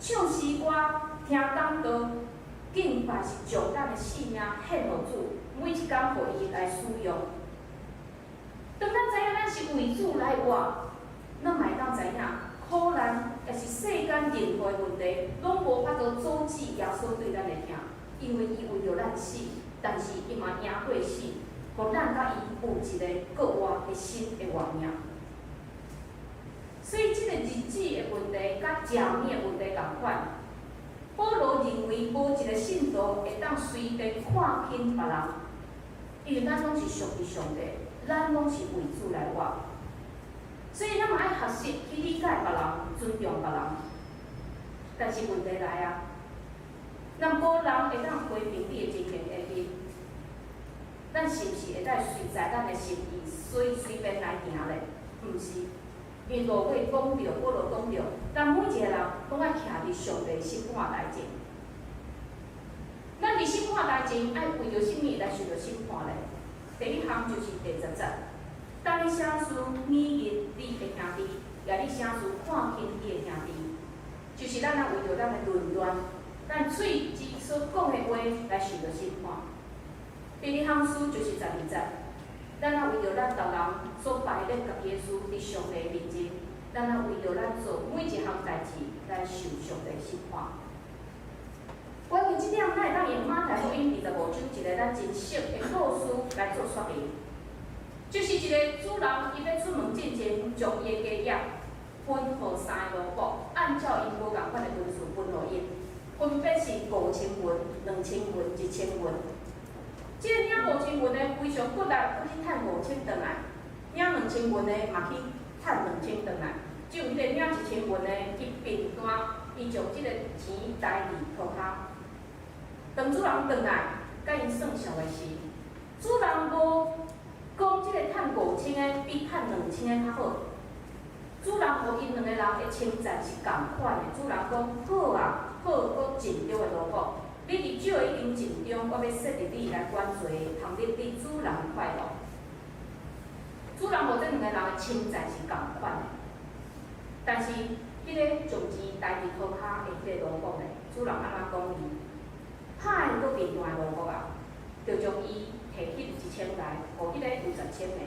唱詩歌、聽講道，敬拜是將咱的生命獻予主，每一工予伊來使用。當咱知影咱是為主來活，咱嘛會當知影苦難，抑是世間任何的問題，攏無法度阻止耶穌對咱的疼，因為伊為著咱死，但是伊嘛贏過死，予咱佮伊有一個閣活的新的活命。所以，這個日子的問題，佮食物的問題仝款。保羅認為，無一個信徒會當隨便看輕別人，因為咱攏是屬於上帝，咱攏是為主來活。所以，咱嘛愛學習去理解別人，尊重別人。但是問題來啊，若無人會當批評你的情形下面，咱是毋是會當隨在咱的心意，隨隨便來行咧？毋是，因為路尾講著，保羅講著，咱每一個人攏愛徛佇上帝審判台前。咱佇審判台前愛為著啥物來受著審判咧？第一項就是第10節，當你啥事語言你的兄弟，抑你啥事看輕你的兄弟，就是咱愛為著咱的論斷，咱喙舌所講的話來受著審判。第二項事就是12節，咱愛為著咱逐人所排列家己的事，佇上帝面前，咱愛為著咱做每一項代誌來受上帝審判。關於這點，咱會當用馬太福音25章一個咱真熟的故事來做說明。就是一個主人，伊欲出門進前，將伊的家業分予三个奴僕，按照𪜶無仝款的恩賜分予𪜶，分別是5000銀、2000銀、1000銀。這個領5000銀的非常骨力，閣去趁5000轉來；領2000銀的嘛去趁2000轉來。只有彼個領1000銀的，伊貧惰，伊將這個錢刣佇塗跤。當主人轉來，共𪜶算數的時，主人無講這個趁5000的比趁2000的較好。主人予𪜶兩個人的稱讚是仝款的。主人講好啊，好閣盡忠的奴僕，你佇少的已經盡忠，我欲設立你來管治，通得你主人快樂。主人予這兩個人的稱讚是仝款的，但是彼個將錢刣佇塗跤的彼個奴僕呢，主人按怎講伊？歹閣貧惰的奴僕啊，就將伊提彼1000來，予彼個有10,000的。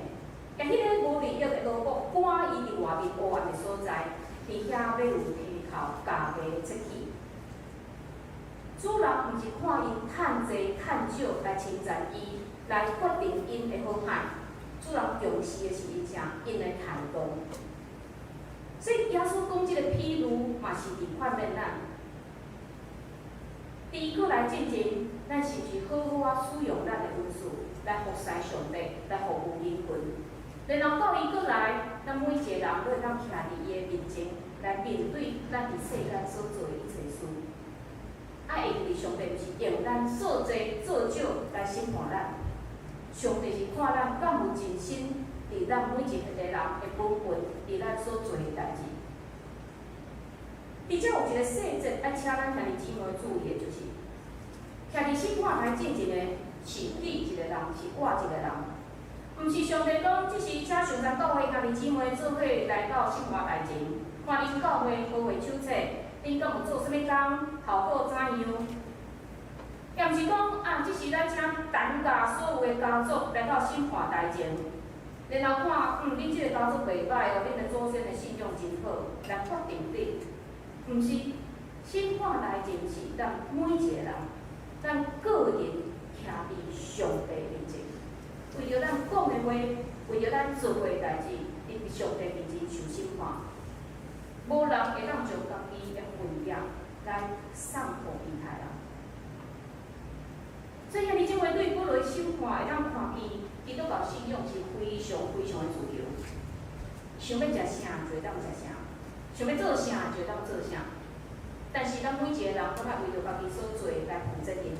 共彼個無利益的奴僕趕伊佇外面黑暗的所在，佇遐欲有啼哭咬牙切齒。主人毋是看𪜶趁濟趁少來稱讚伊，來決定𪜶的好歹。主人重視的是𪜶啥？𪜶的態度。所以耶穌講這個譬喻，嘛是佇勸勉咱。佇伊閣來進前，咱是毋是好好仔使用咱的恩賜來服侍上帝，來服務人群？然後到伊閣來，咱每一個人都會當徛佇伊的面前，來面對咱佇世間所做的一切事。愛會記得上帝毋是用咱做濟做少來審判咱，上帝是看咱敢有盡心佇咱每一個人的本分，佇咱所做的代誌。而且有一個細節愛請咱兄弟姊妹注意的，就是徛佇審判台進前的是你一個人，是我一個人，毋是上帝講，這是請上山教會兄弟姊妹做伙來到審判台前，看恁教會和會手冊，恁敢有做啥物工，效果怎樣？也毋是講啊，這是咱請陳家所有的家族來到審判台前，然後看，恁這個家族袂䆀哦，恁的祖先的信仰真好，來決定你。毋是，審判台前是咱每一個人，咱個人徛佇上帝面前，為著咱講的話，為著咱做過的代誌，佇上帝面前受審判。無人會當將家己的份業來送予其他人。所以兄弟姊妹對保羅的審判會當看見，基督教信仰是非常非常的自由。想欲食啥就會當食啥，想欲做啥就會當做啥。但是咱每一個人攏愛為著家己所做的來負責任。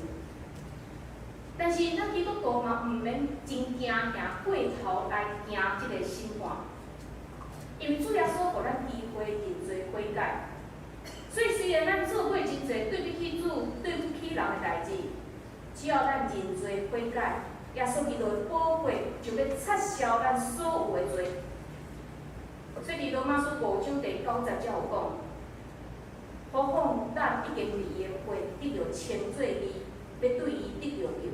但是咱基督徒嘛，毋免真驚行過頭來驚這個審判，因為主耶穌予咱機會認罪悔改。所以雖然咱做過真濟對不起主、對不起人的代誌，只要咱認罪悔改，耶穌基督的寶血就欲擦消咱所有的罪。所以佇羅馬書5章第9節才有講，何況咱已經佇伊的血得著稱做義，欲對伊得著救，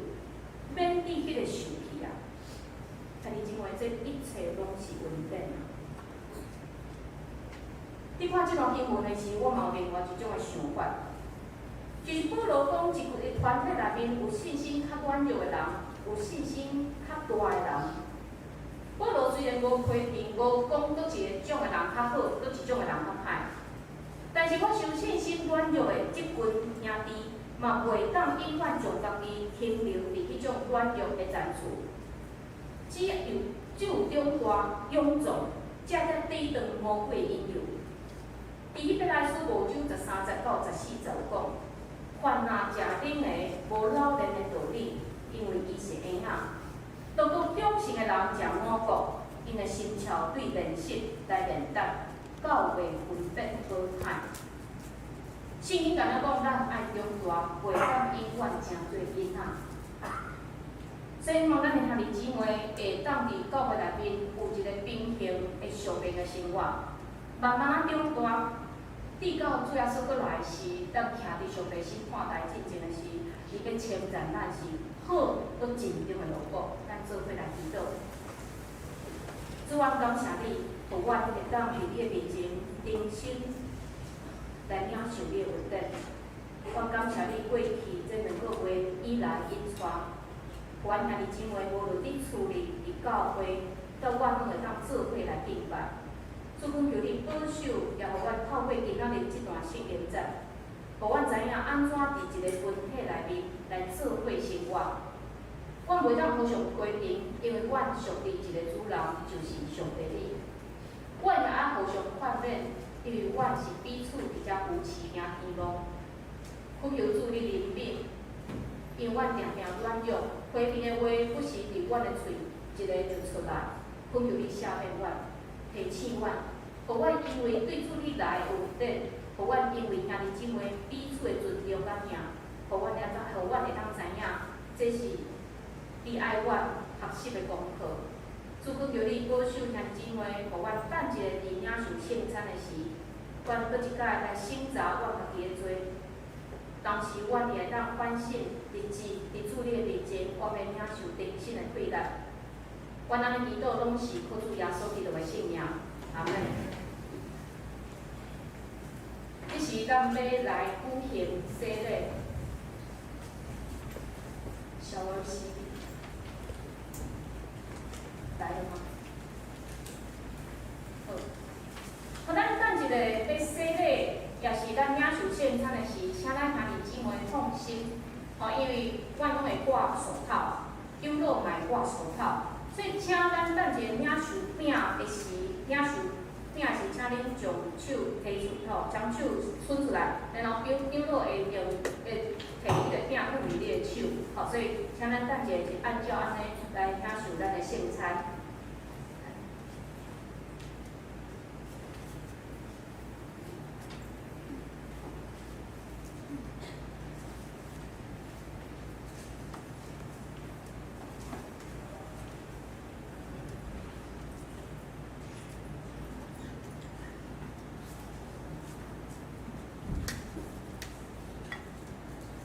免得彼個受氣啊！兄弟姊妹，這一切攏是恩典啊！你看這段經文的時，我嘛有另外一種的想法，就是保羅講，一個團體內面有信心較軟弱的人，有信心較大的人。保羅雖然無批評，無講佗一個種的人較好，佗一種的人較歹，但是我相信信心軟弱的這群兄弟，嘛袂當永遠將家己停留佇彼種軟弱的層次。只有長大勇壯，才才抵擋魔鬼引誘。佇希伯來書5章13節到14節有講，凡若食的無老練的道理，因為伊是嬰仔。當講長成的人食五穀，𪜶的心竅對練習來練習，到袂分別好歹。聖經敢若講，咱愛長大，袂當永遠成做囡仔。所以，望咱的兄弟姊妹會當佇教會內面有一個平衡的屬靈的生活，慢慢仔長大，直到主耶穌閣來時，咱徛佇上帝審判台進前的時，伊欲稱讚咱是好閣盡忠的奴僕，咱做伙來祈禱。主啊，感謝你，予阮會當佇你的面前重新來領受你的恩典。我感謝你過去這兩個月以來引帶，阮兄弟姊妹無論佇厝裡、佇教會，到阮攏會當做伙來敬拜。主懇求你保守，也予阮透過今仔日這段聖經節，予阮知影按怎佇一個群體內面來做伙生活。阮袂當互相批評，因為阮屬佇一個主人，就是上帝你。阮也愛互相勸勉，因為阮是彼此佇遮扶持行天路。懇求主你憐憫，因為阮定定軟弱，批評的話不時佇阮的喙一个就出來。懇求你赦免阮，提醒阮，予阮因為對主你來的恩典，予阮因為兄弟姊妹彼此的尊重佮疼，予阮會當知影，這是你愛阮學習的功課。主懇求你保守兄弟姊妹，予阮等一下佇領受聖餐的時，阮閣一擺來省察阮家己的罪。同時，阮也會當反省，日子佇主你的面前，我欲領受重新的對待。阮按呢祈禱，攏是靠主耶穌基督的聖名，阿們。這時，咱欲來舉行洗禮。小兒洗禮來了嗎？好，好，咱等一下欲洗禮，也是咱領受聖餐的時，請咱兄弟姊妹放心，吼，因為阮攏會掛手套，長老嘛會掛手套，所以請咱等一下領受餅的時，領受餅的時，請恁將手提手套，將手伸出來，然後長長老會用會提彼個餅放佇你的手，吼，所以請咱等一下是按照按呢來領受咱的聖餐。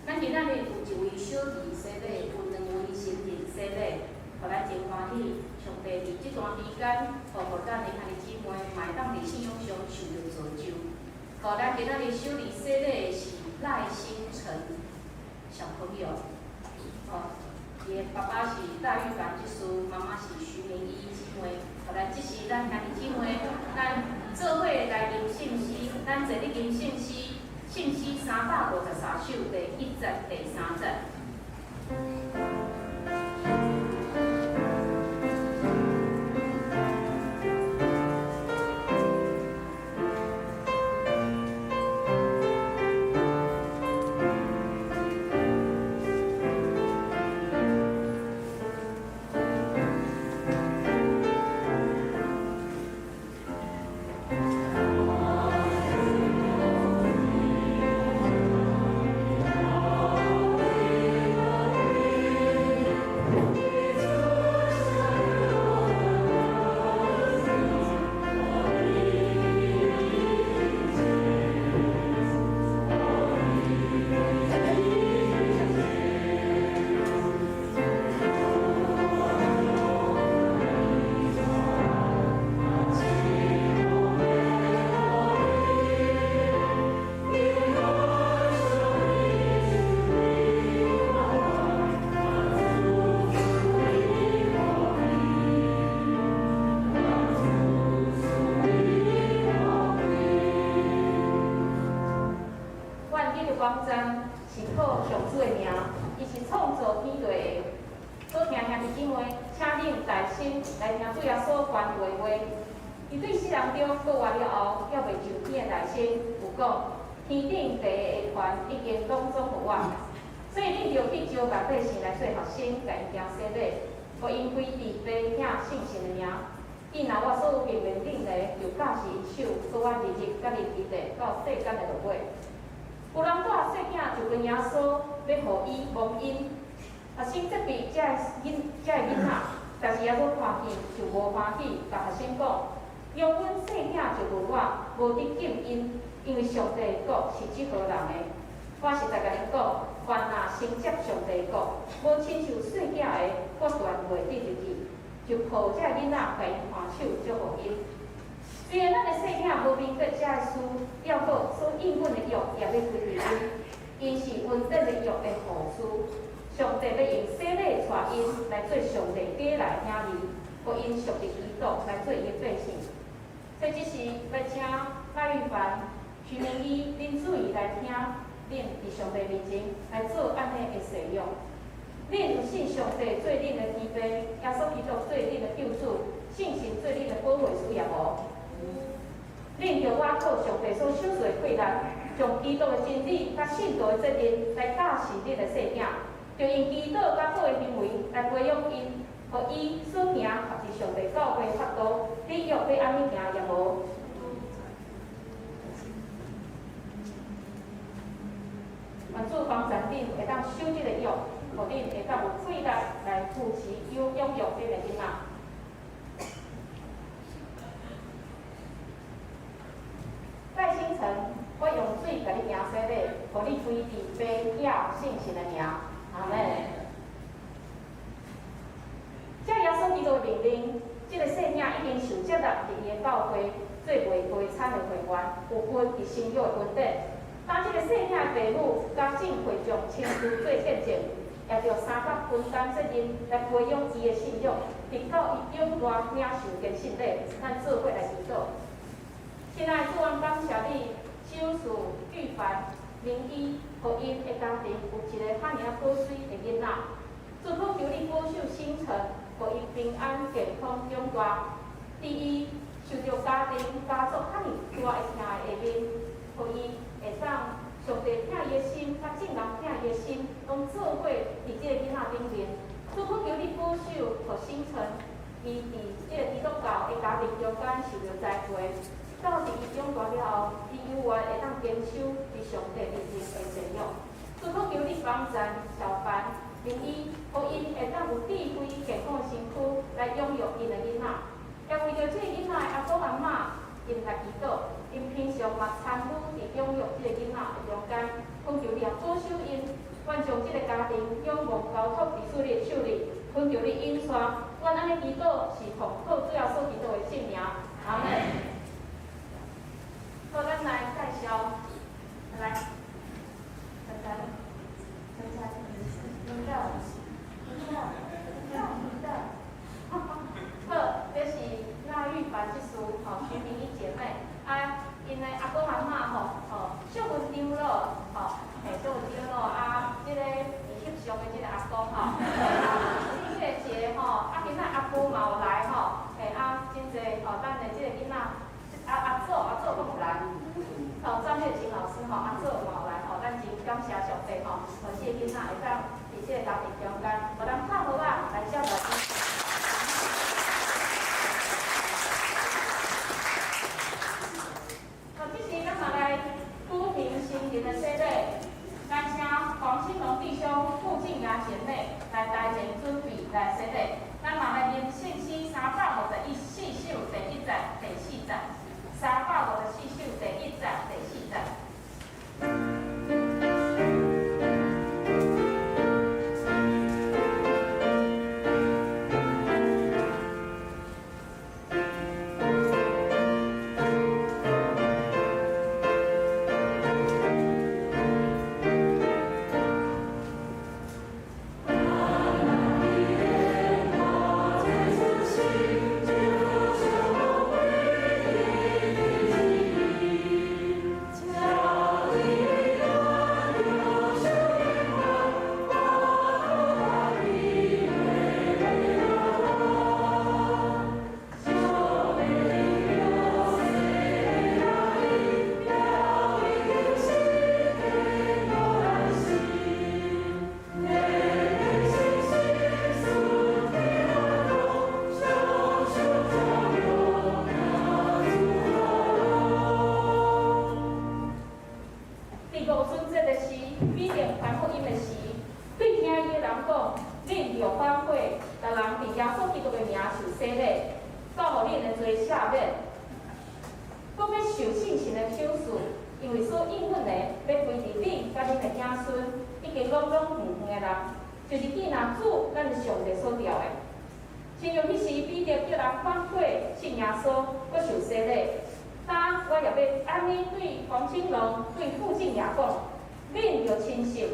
咱今仔日有一位小兒洗禮，有兩位成人洗禮，予咱真歡喜。上帝佇這段期間，予咱的兄弟姊妹嘛會當佇信仰上受著造就。予咱今仔日小兒洗禮的是賴星辰小朋友，吼，伊的爸爸是戴玉凡執事，媽媽是徐明依姊妹。予咱這時咱兄弟姊妹，咱做伙來吟聖詩，咱坐咧吟聖詩。聖詩353首第一節、第三節。阮进入網站是靠上主的名，伊是創造天地的。好聽兄弟姊妹，請恁耐心來聽主耶穌關懷的話。伊對世人中復活了後，猶未上天的大仙有講，天頂地的權已經攏總予我。所以恁著去招百姓來做學生，共𪜶行洗禮，予𪜶歸佇父囝聖神的名。伊若我所有命令恁的，就教示𪜶守，閣我日日佮恁佇咧到世間的落尾。有人帶細囝就近耶穌，欲予伊摸𪜶。學生責備這个囡仔，但是耶穌看見就無歡喜，共學生講：容阮細囝就近我，無得禁𪜶，因為上帝的國是這號人的。我實在共恁講，凡若承接上帝的國，無親像細囝的，我斷袂得入去。就抱這個囡仔，共𪜶牽手，祝福𪜶。雖然咱的細囝無明白這个事，猶閣所應允的約也欲歸佇𪜶，𪜶是恩典的約的後嗣。上帝欲用洗禮帶𪜶來做上帝家內兄弟，予𪜶屬佇基督來做伊的百姓。所以這時欲請賴玉凡、徐明義，恁注意來聽，恁佇上帝面前來做按呢的誓約。恁有信上帝做恁的天父，耶穌基督做恁的救主，聖神做恁的保惠師也無？恁著倚靠上帝所賞賜的氣力，將基督的真理佮信徒的責任來教示恁的細囝，著用祈禱佮好的行為來培養𪜶，予伊所行合佇上帝教誨法度，你約欲按呢行也無？願主幫助恁會當守這個約，予恁會當有氣力來扶持、養養育恁的囡仔。戴星辰，我用水共你行洗禮，予你歸佇父、囝、聖神的名，阿們。照耶穌基督的命令，這个細囝已經受接納佇伊的教會做袂低產的會員，有份佇新約的恩典。當這个細囝的父母佮眾會眾親自做見證，也著相佮分擔責任來培養伊的信仰，直到伊長大領受堅信禮，咱做伙來祈禱。親愛的主，阮感謝你，賞賜玉凡、明醫，予𪜶的家庭有一个遐爾仔寶水的囡仔。主懇求你保守星辰，予伊平安健康長大。佇伊受著家庭家族遐爾大的疼愛下面，予伊會當上帝疼伊的心，佮眾人疼伊的心，攏做伙佇這个囡仔頂面。主懇求你保守，予星辰，伊佇這个基督教的家庭中間受著栽培，到佇伊長大了後，伊猶原會當堅守佇上帝面前的信仰。主懇求你幫贊小凡、明醫，予𪜶會當有智慧、健康的身軀來養育𪜶的囡仔。也為著這个囡仔的阿公阿嬤，𪜶來祈禱，𪜶平常嘛參與佇養育這个囡仔的中間，懇求你也保守𪜶，願將這个家庭仰望交託佇主你的手裡，懇求你引帶，阮按呢祈禱是奉靠主耶穌基督的聖名，阿們。好，咱來介紹，來，晨晨，晨晨，輪到，輪到，輪到，輪到。好，這是賴玉凡執事吼，徐明義姐妹，啊，𪜶的阿公阿嬤吼，吼，秀文長老，吼，嘿，秀文長老啊，這个佇翕相的這个阿公吼，啊，這個姐吼，啊，今仔阿婆嘛有來吼，嘿，啊，真濟吼，咱的這個囡仔，啊阿祖阿祖閣有來，吼，張月琴老師吼，阿祖嘛有來吼，咱真感謝上帝吼，予這個囡仔會當佇這個家庭中間，予咱拍鼓仔來接待。好，這時咱嘛來舉行新人的洗禮，咱請黃興龍弟兄、傅靜雅姐妹來台前準備來洗禮。咱嘛來念聖詩354首第一節、第四節。354首第一節、第四節。耶穌心，彼得傳福音的時，對聽伊的人講：恁著反悔，逐人佇耶穌基督的名受洗禮，到予恁的罪赦免，閣欲受聖神的賞賜，因為所應允的，欲歸佇恁佮恁的子孫，以及攏總遠遠的人，就是見若主咱的上帝所召的。親像彼時彼得叫人反悔，信耶穌，閣受洗禮。今我也欲按呢對黃青龍、對傅靜雅講：恁著誠實，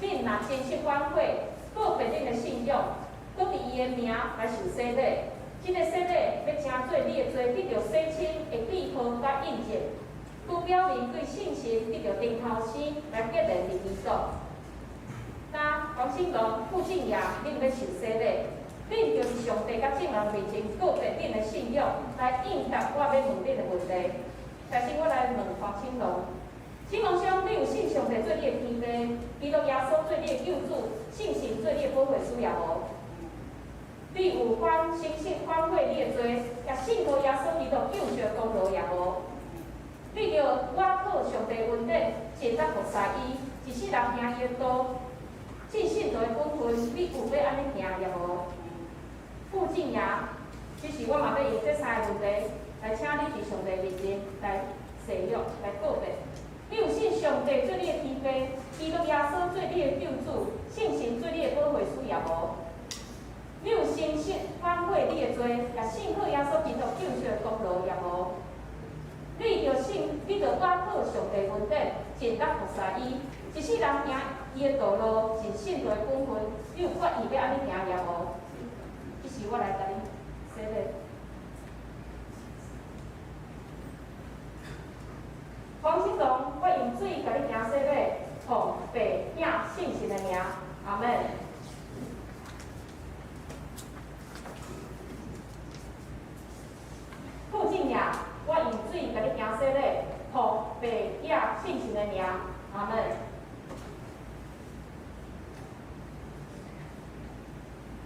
恁若真實反悔，告別恁的信仰，閣佇伊的名來受洗禮。這个洗禮欲成做你的罪得著洗清的記號佮印證，閣表明對聖神得著重頭生來結連佇基督。今黃青龍、傅靜雅，恁欲受洗禮，恁著佇上帝佮眾人面前告別恁的信仰，來應答我欲問恁的問題。首先，我來問黃青龍：青龍兄，你有信上帝做你的天父，基督耶穌做你的救主，聖神做你的保惠師也無？你有誠實反悔你的罪，也信靠耶穌基督救贖的功勞也無？你著倚靠上帝恩典，盡力服侍伊，一世人行伊的道，盡信徒的本分，你有欲按呢行也無？傅靜雅，這時我嘛欲用這三个問題來請你佇上帝面前來誓約、來告別。你有信上帝做你的天父，基督耶穌做你的救主，聖神做你的保惠師也無？你有誠實反悔你的罪，也信靠耶穌基督救贖的功勞也無？你著信，你著倚靠上帝恩典，盡力服侍伊，一世人行伊的道路，盡信徒的本分，你有決意欲按呢行也無？這時我來共你洗禮。黃青龍，我用水共你行洗禮，奉父、子、聖神的名，阿們。傅靜雅，我用水共你行洗禮，奉父、子、聖神的名，阿們。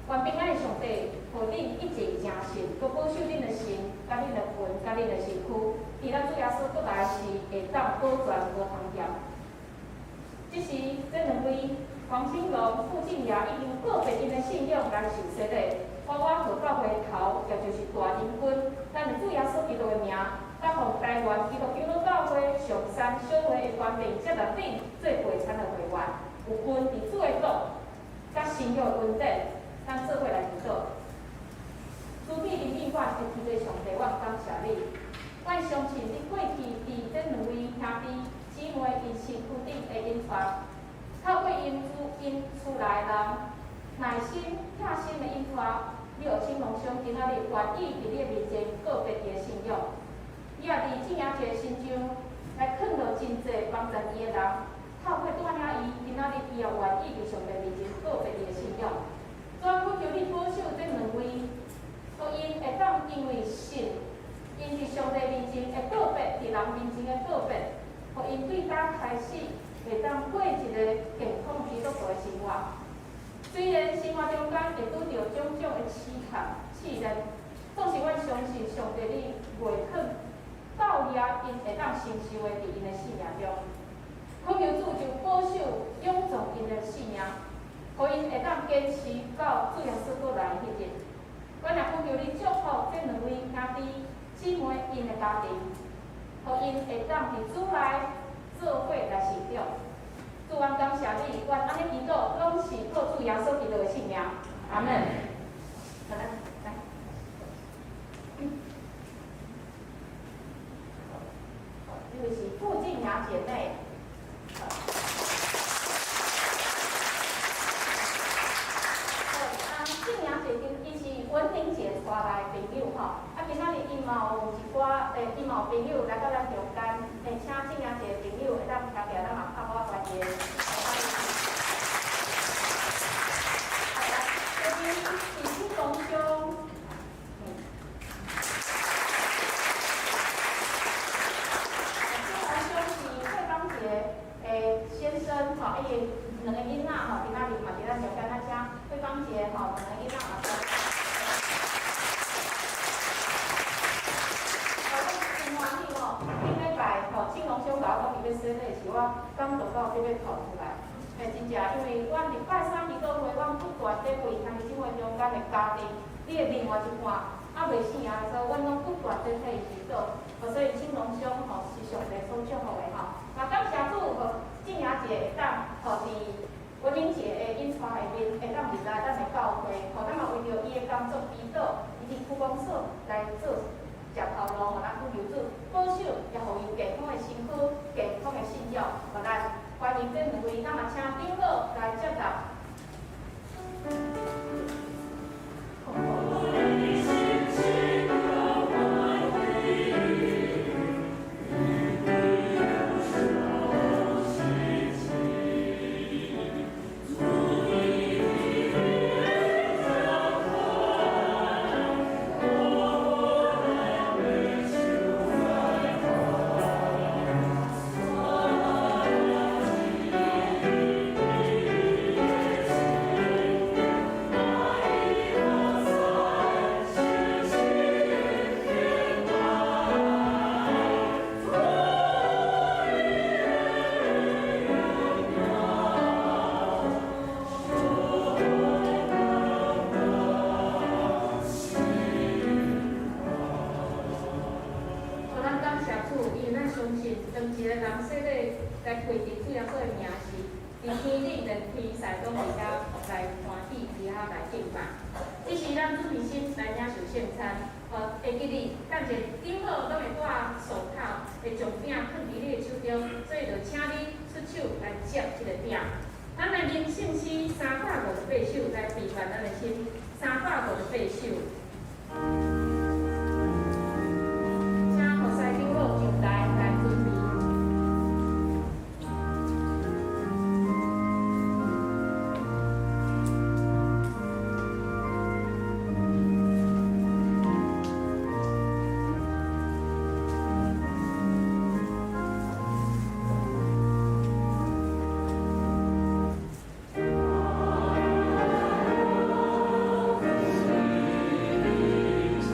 願平安的上帝，予恁一直誠信，閣保守恁的心、佮恁的魂、佮恁的身軀，佇咱主耶穌閣來時，會當保全無通欠。這時，這兩位黃青龍、傅靜雅已經告別𪜶的信仰來受洗禮，我予教會頭，也就是大仁君，咱的主耶穌基督的名，佮奉台灣基督長老教會上山小會的權柄接納恁做會產的會員，有份佇主的國，佮新約恩典，咱做伙來祈禱。慈悲憐憫阮的天父上帝，阮感謝你。阮相信你過去佇這兩位兄弟姊妹𪜶身軀頂的引帶，透過𪜶厝內人耐心、貼心的引帶，你予青龍兄今仔日願意佇你的面前告別伊的信仰。你也佇靜雅姐身上來囥落真濟幫助伊的人，透過帶領伊，今仔日伊也願意佇上帝面前告別伊的信仰。主啊，懇求你保守這兩位，予𪜶會當因為信，𪜶佇上帝面前會告別，佇人面前的告別，予𪜶對今開始會當過一个健康基督徒的生活。雖然生活中間會拄著種種的試探、試煉，總是阮相信上帝你袂囥到遐，𪜶會當承受的佇𪜶的生命中。懇求主就保守勇壯𪜶的性命，予𪜶會當堅持到主耶穌閣來彼日。阮也懇求你祝福這兩位兄弟姊妹𪜶的家庭，予𪜶會當佇主內做伙來成長。主，阮感謝你，阮按呢祈禱，攏是靠主耶穌基督的聖名，阿們。來來。這位是傅靜雅姐妹。啊，靜雅姐伊是文玲姐帶來的朋友吼，啊，今仔日伊嘛有一寡，伊嘛有朋友來到咱中間，請靜雅姐的朋友會當徛起來，咱嘛拍我關係。好，來，這邊是青龍兄。青龍兄是慧芳姐的先生吼，伊的兩個囡仔吼，今仔日嘛佇咱中間，啊，請慧芳姐吼，兩个囡仔嘛。我真歡喜吼，頂禮拜吼，青龍兄共我講伊欲洗禮時，我感動到欲欲哭出來。真正，因為阮禮拜三祈禱會，阮不斷咧為兄弟姊妹中間的家庭，你的另外一半猶未死啊，所以阮攏不斷咧替伊祈禱。所以青龍兄吼是上帝所祝福的吼。嘛感謝主，予靜雅姐會當吼佇文玲姐的引帶下面，會當入來咱的教會，吼，咱嘛為著伊的工作祈禱，伊佇區公所來做食頭路，予咱去求主保守，也予伊有健康的身軀、健康的信仰，予咱歡迎這兩位，咱嘛請長老來接納。予咱感謝主，因為咱相信，當一個人洗禮來歸入主耶穌的名時，佇天頂連天使攏佇遐來歡喜，佇遐來敬拜。這時咱準備心來領受聖餐，會記得，等者長老攏會戴手套，會將餅囥佇你的手中，所以就請你出手來接這個餅。咱來念聖詩358首來備辦咱的心，358首。請服侍長老上台來準備。 Thank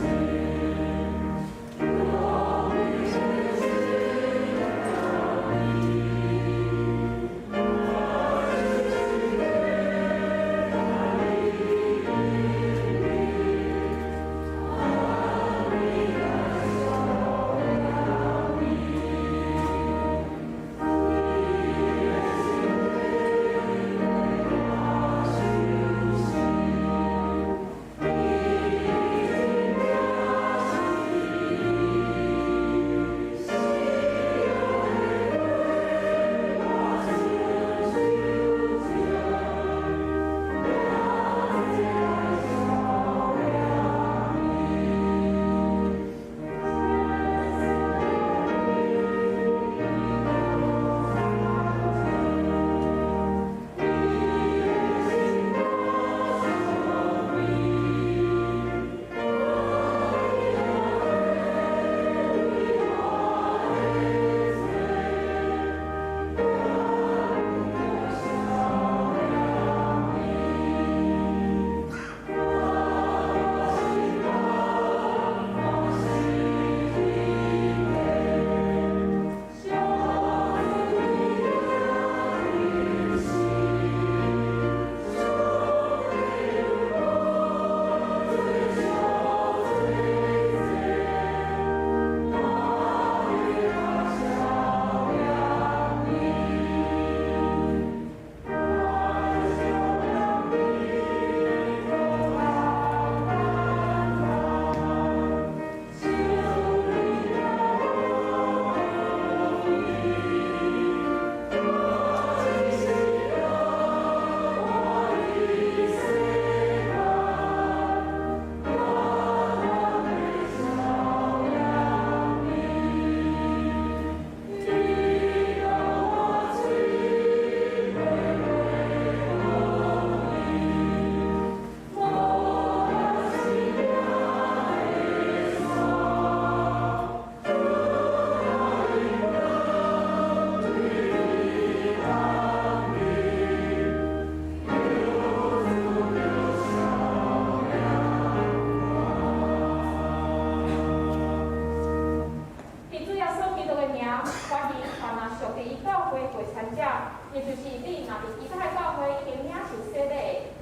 就是你若佇其他的教會已經領受洗禮的，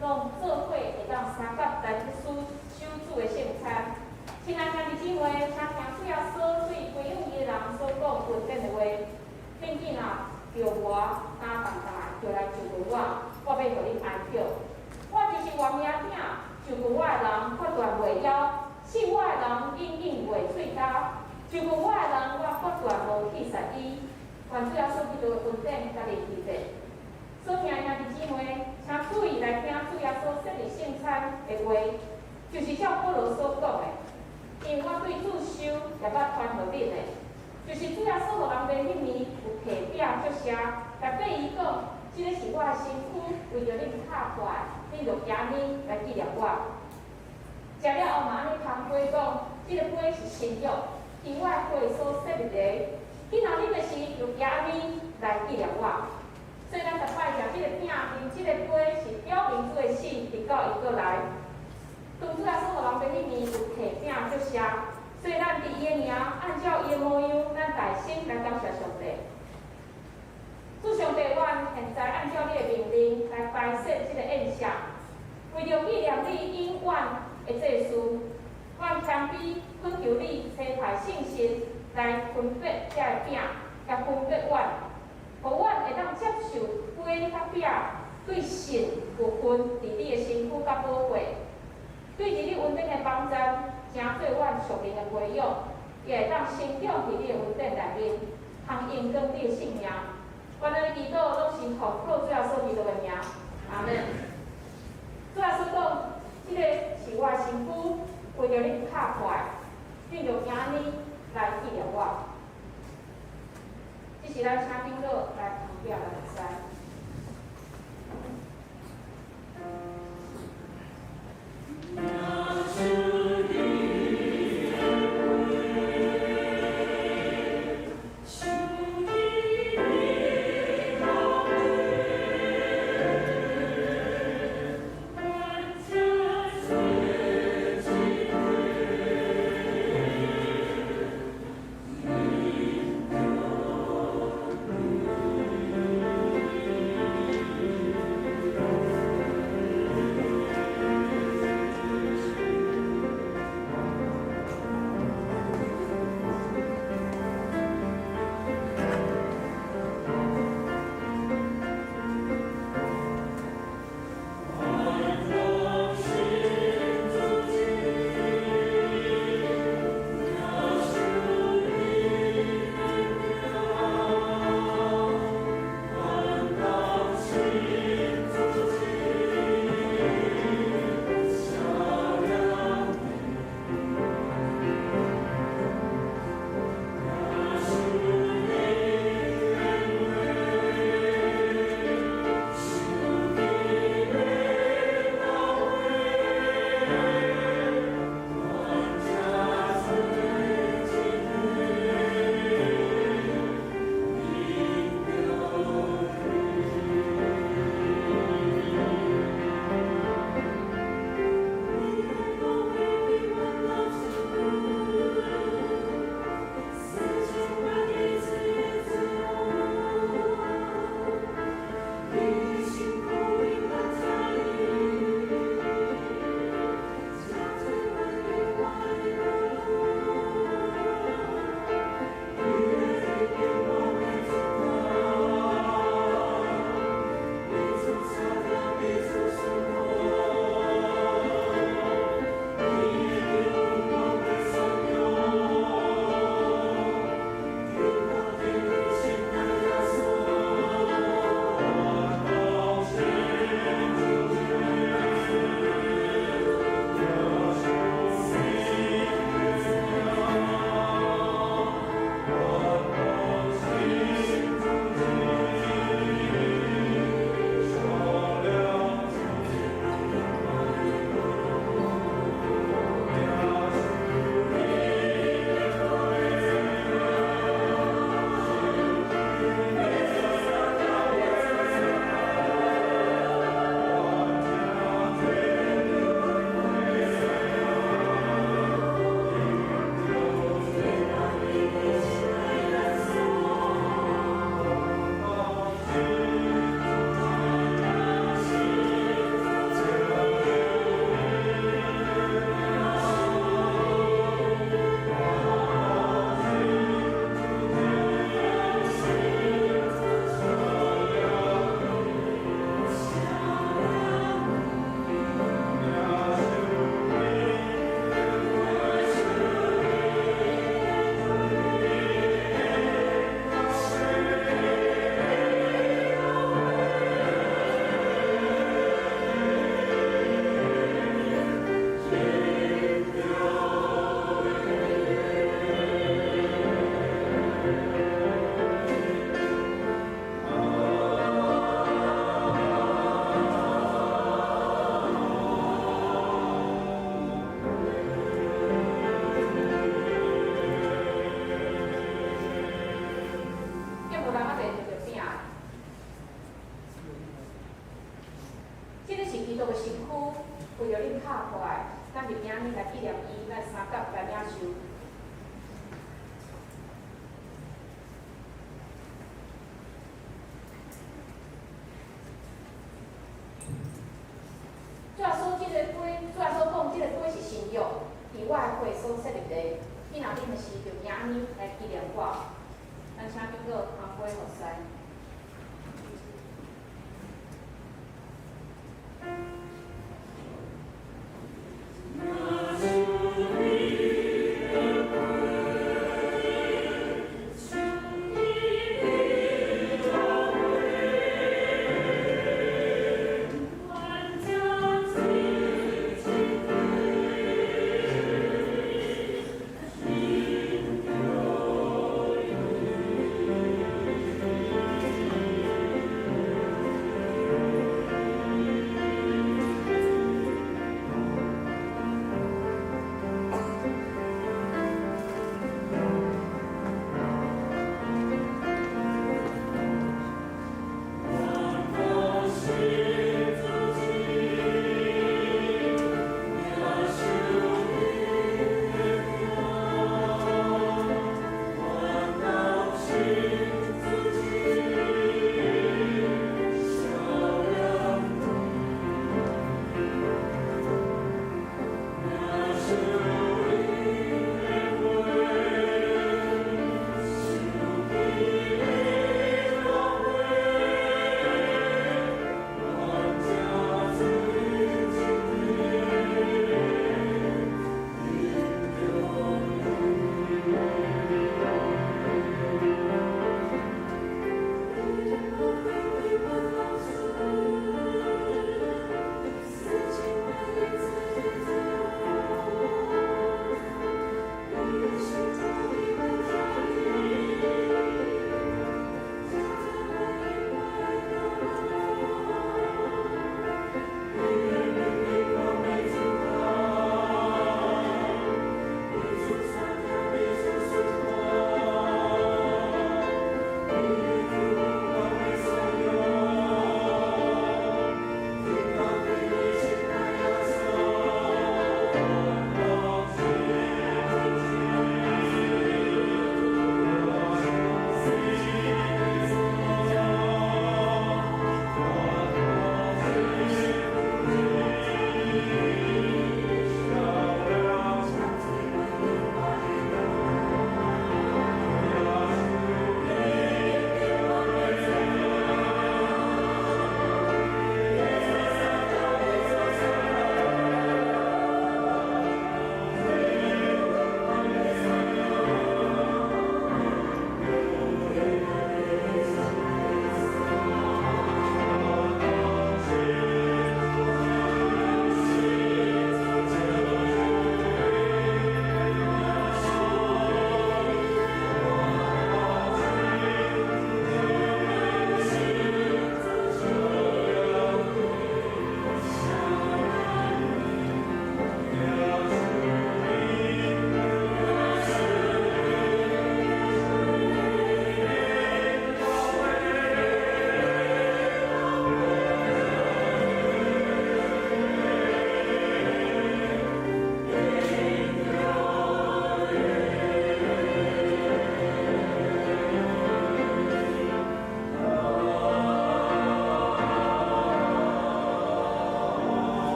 攏做伙會當相佮來守守主的聖餐。親愛兄弟姊妹，請聽主耶穌對歸向伊的人所講恩典的話。恁囝若叫我擔重擔的，就來就近我，我欲予恁安息。我就是活命餅，就近我的人，決斷袂枵；信我的人，永遠袂喙焦。就近我的人，我決斷無棄絕伊。願主耶穌基督的恩典佮恁同在。所聽的兄弟姊妹，請注意來聽主耶穌設立聖餐的話，就是照保羅所講的。因為我對主受也捌傳予恁的，就是主耶穌予人賣彼暝有提餅祝謝，來對伊講：這个是我的身軀，為著恁敲破的，恁著按呢來紀念我。食了後嘛按呢捧杯講：這个杯是新約，因我的血所設立的。今仔啉的時，就按呢來紀念我。所以咱逐擺食這个餅，啉這个杯，是表明主的死，直到伊閣來。當主耶穌予人賣彼暝有提餅祝謝，所以咱佇伊的名，按照伊的模樣，咱大聲來感謝上帝。主上帝，阮現在按照你的命令來擺設這个宴席，為著紀念你永遠的祭司，阮謙卑懇求你差派聖神來分別這个餅，也分別阮，予阮會當接受杯佮餅，對信有份佇你的身軀佮寶血。對佇你恩典的網站，成做阮屬靈的培養，也會當成長佇你的恩典內面，通榮光你的聖名。阮的祈禱攏是奉靠主耶穌基督的名，阿們。主耶穌講：這个是我的身軀，為著恁敲破的，恁就按呢來紀念我。這是咱請長老來捧餅來服侍。想你的話，想你的督的身軀為著恁敲破的，咱就今日來紀念伊，咱三角來領受。主耶穌這個杯，主耶穌講，這個杯是新約，佇我的血所設立的。你若啉的時，就今日來紀念我。咱請長老烘杯予師。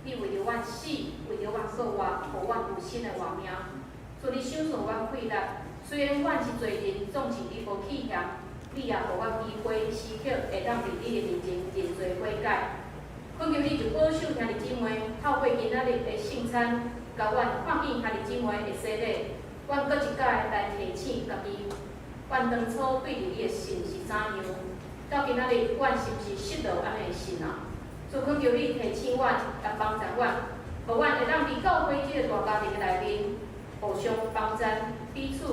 你為著阮死，為著阮復活，予阮有新的活命。主你賞賜阮氣力，雖然阮是罪人，總是你無棄嫌，你也予阮機會時刻會當佇你的面前認罪悔改。懇求你就保守兄弟姊妹，透過今仔日的聖餐，共阮看見兄弟姊妹的洗禮，阮閣一擺來提醒家己，阮當初對著你的信是怎樣？到今仔日，阮是毋是失落按呢的信啊？主懇求你提醒阮，也幫助阮，予阮會當佇教會這个大家庭的內面，互相幫贊，彼此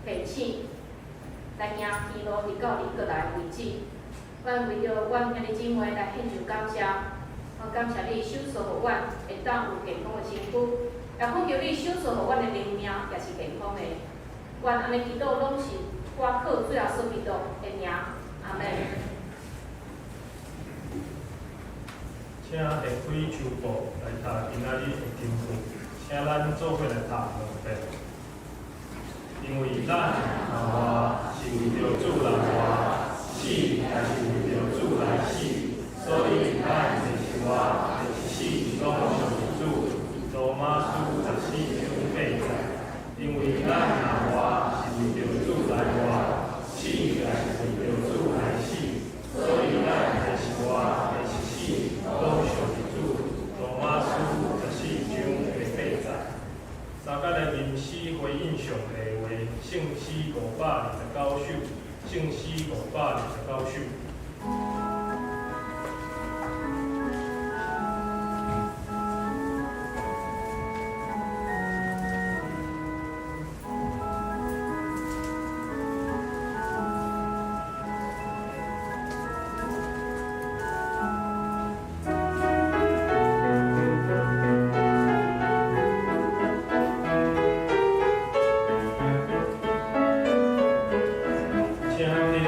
提醒，來行天路，直到你閣來為止。阮為著阮兄弟姊妹來獻上感謝，我感謝你賞賜予阮會當有健康的身軀，也懇求你賞賜予阮的靈命也是健康的。阮按呢祈禱攏是倚靠主耶穌基督的名，阿們。請掀開書簿來讀今仔日的經文，請咱做伙來讀兩遍。因為咱若活是為著主來活，死也是為著主來死，所以咱就是活，就是死，攏屬於主。羅馬書14章8節。因為咱若活是為著主來活，死也是為著主來死，所以咱就是活，就是死，攏屬於主。羅馬書14章8節。三角來吟詩回應上帝話，聖詩529首，聖詩529首。請起立。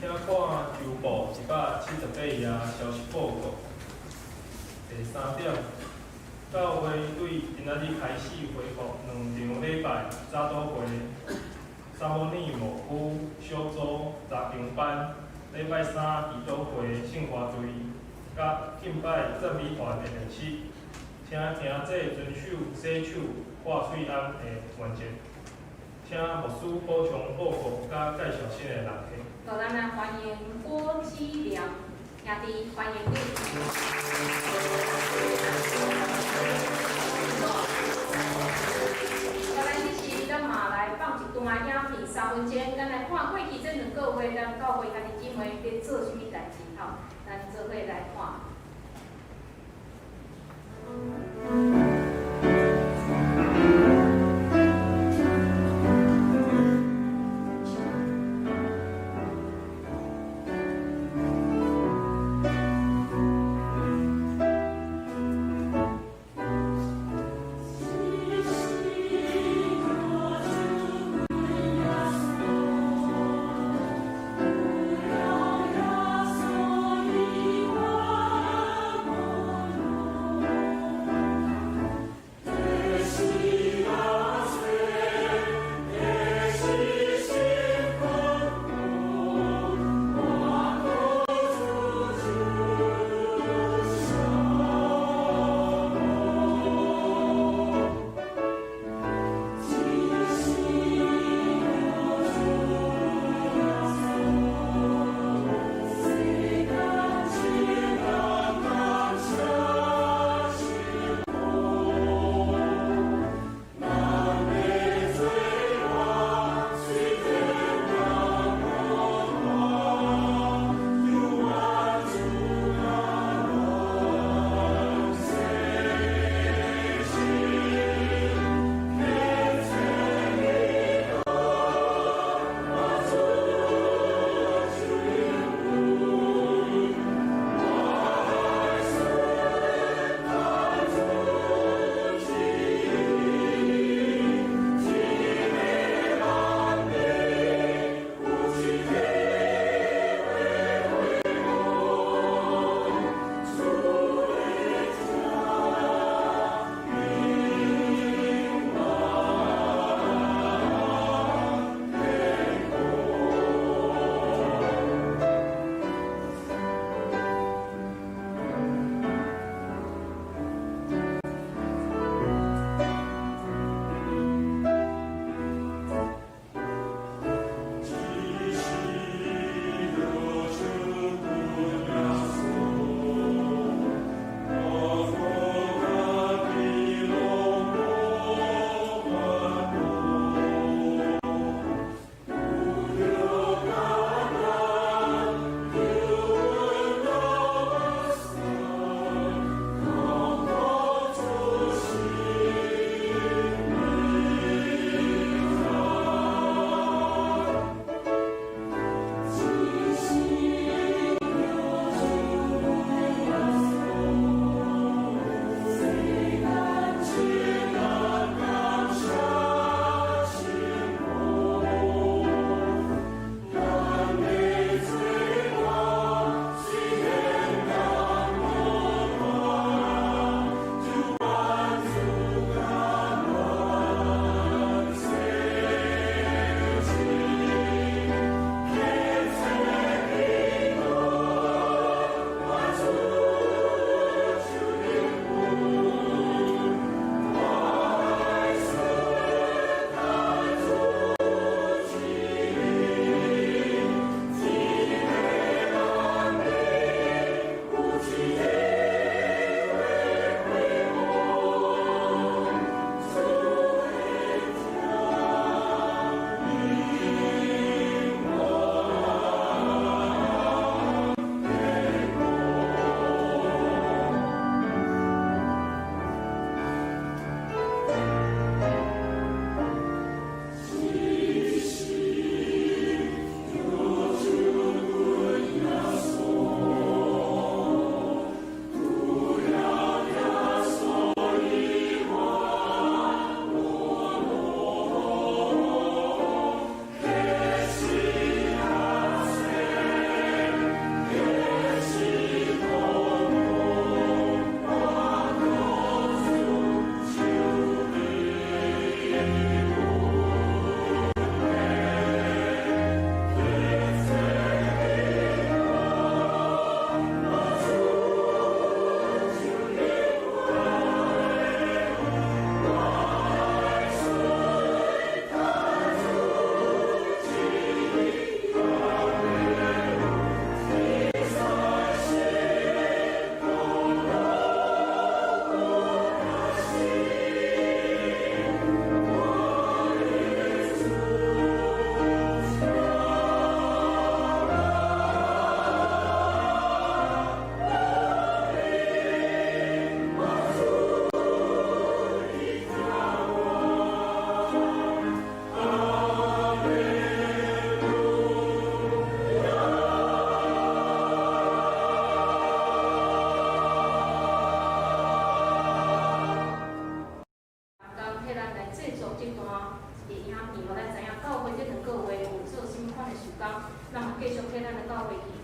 請看周報178頁消息報告。第三點，教會對今仔日開始恢復兩場禮拜早禱會、查某女牧區小組雜經班、禮拜三祈禱會聖歌隊，佮敬拜讚美團的練習，請聽者遵守洗手、掛喙罨的原則。請牧師補充報告佮介紹新的人客。好，咱來歡迎郭基良兄弟，歡迎你。好，咱這時咱嘛來放一段影片，3分鐘，咱來看過去這2個月，咱教會兄弟姊妹佇做啥物代誌吼，咱做伙來看。耶穌。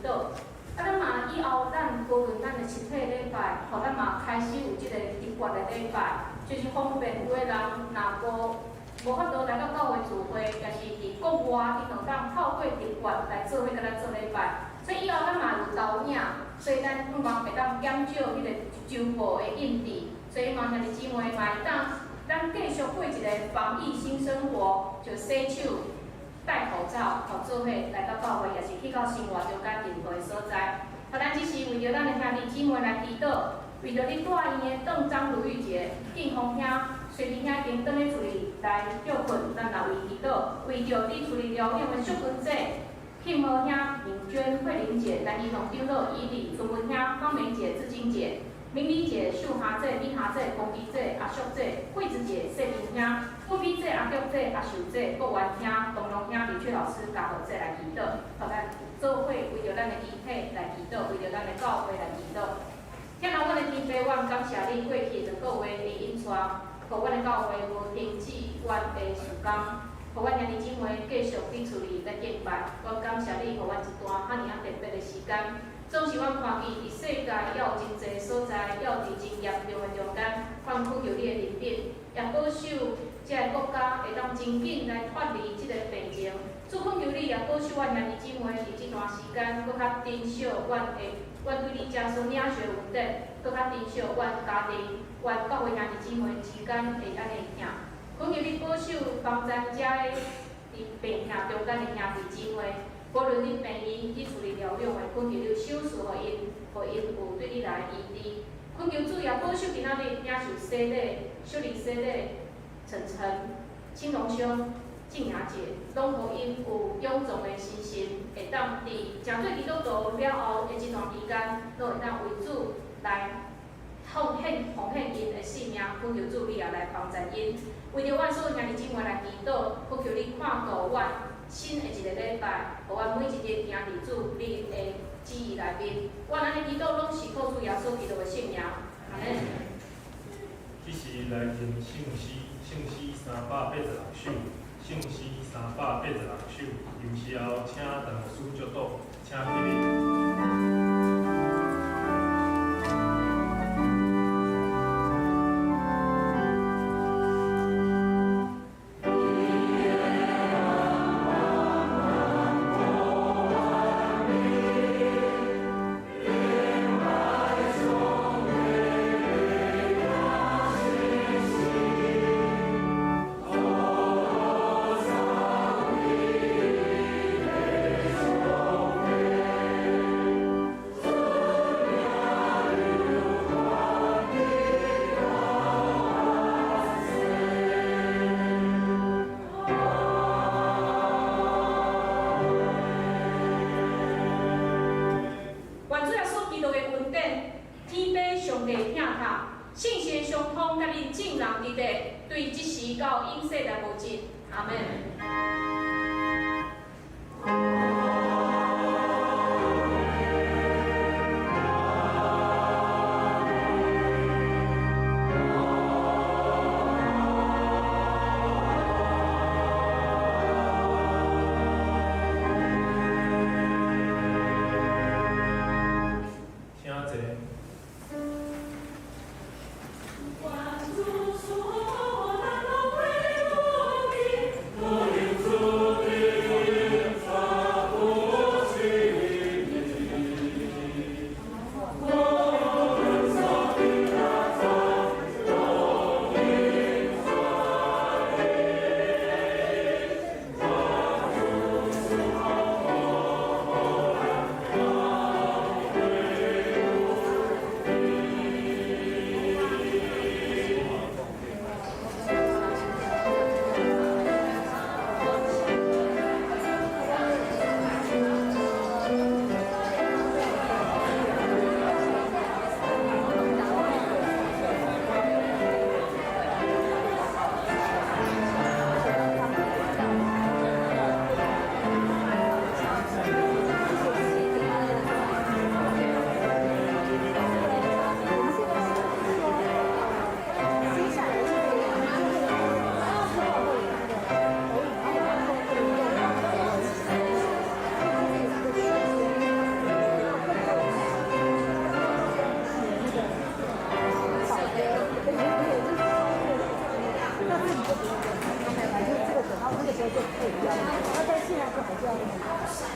禱。啊，咱嘛以後咱無論咱的實體禮拜，吼，咱嘛開始有這個直播的禮拜，就是方便有的人若無法度來到教會聚會，也是佇國外，伊就當透過直播來做伙佮咱做禮拜。所以以後咱嘛有投影，所以咱希望會當減少彼個周報的印製。所以望兄弟姊妹嘛會當，咱繼續過一個防疫新生活，就洗手、戴口罩，吼，做伙來到教會，也是去到生活中間任何的所在。啊，咱這是為著咱的兄弟姊妹來祈禱，為著咧住院的鄧張如玉姐、敬峰兄、隨平兄已經轉去厝裡來歇睏，咱也為祈禱，為著佇厝裡療養的淑芬姐、慶和兄、敏娟、慧玲姐、陳怡紅長老、伊麗、孫文兄、芳梅姐、志晶姐、明麗姐、秀霞姐、李霞姐、龚基姐、阿淑姐、惠子姐、谢平兄、富美姐、阿玉姐、阿秀姐、郭元兄、东龙兄、李翠老師、嘉豪姐來祈禱，予咱做伙為著咱的遺體來祈禱，為著咱的教會來祈禱。天父，阮的天父，阮感謝你過去兩個月的引帶，予阮的教會無停止阮的事工，予阮兄弟姊妹繼續佇厝裡來敬拜。阮感謝你，予阮一段遐爾仔特別的時間。總是阮看見佇世界猶有真濟所在，猶有佇真嚴重的中間，阮懇求你的憐憫，也保守這个國家會當真緊來脫離這個病情。主懇求你，也保守阮兄弟姊妹佇這段時間，閣較珍惜阮的，阮對你遮所領受的恩典，閣較珍惜阮家庭、阮教會兄弟姊妹之間的按呢疼。懇求你保守幫咱遮的佇病疼中間的兄弟姊妹。無論佇病院、佇厝裡療養的，懇求你賞賜予𪜶，予𪜶有對你來醫治。懇求主也保守今仔日領受洗禮、小禮洗禮、晨晨、青龍兄、靜雅姐，攏予𪜶有勇壯的信心，會當佇成做基督徒了後的這段期間，攏會當為主來奉獻奉獻𪜶的性命。懇求主你也來幫助𪜶，為著阮所有兄弟姊妹來祈禱，懇求你看顧阮新的一個禮拜，予阮每一日行佇主你的旨意內面。阮按呢祈禱，攏是靠主耶穌基督的聖名。阿們。這是來自聖詩，聖詩386首，聖詩386首。臨時後，請陳牧師祝禱，請起立。願主耶穌基督的恩典、天父上帝疼疼、聖神相通，佮恁眾人佇咧，對這時到永世來無盡。阿們。請坐。願主賜咱攏會無盡。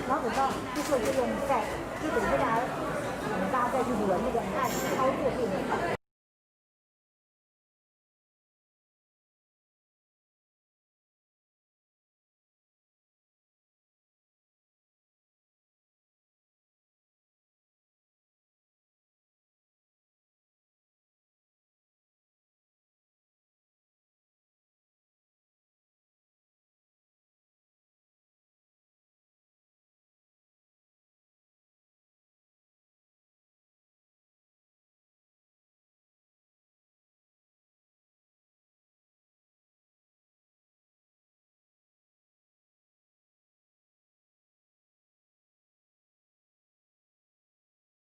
然後等到這時候就用再，就等於大家，我們大家再去輪那個按操作變的。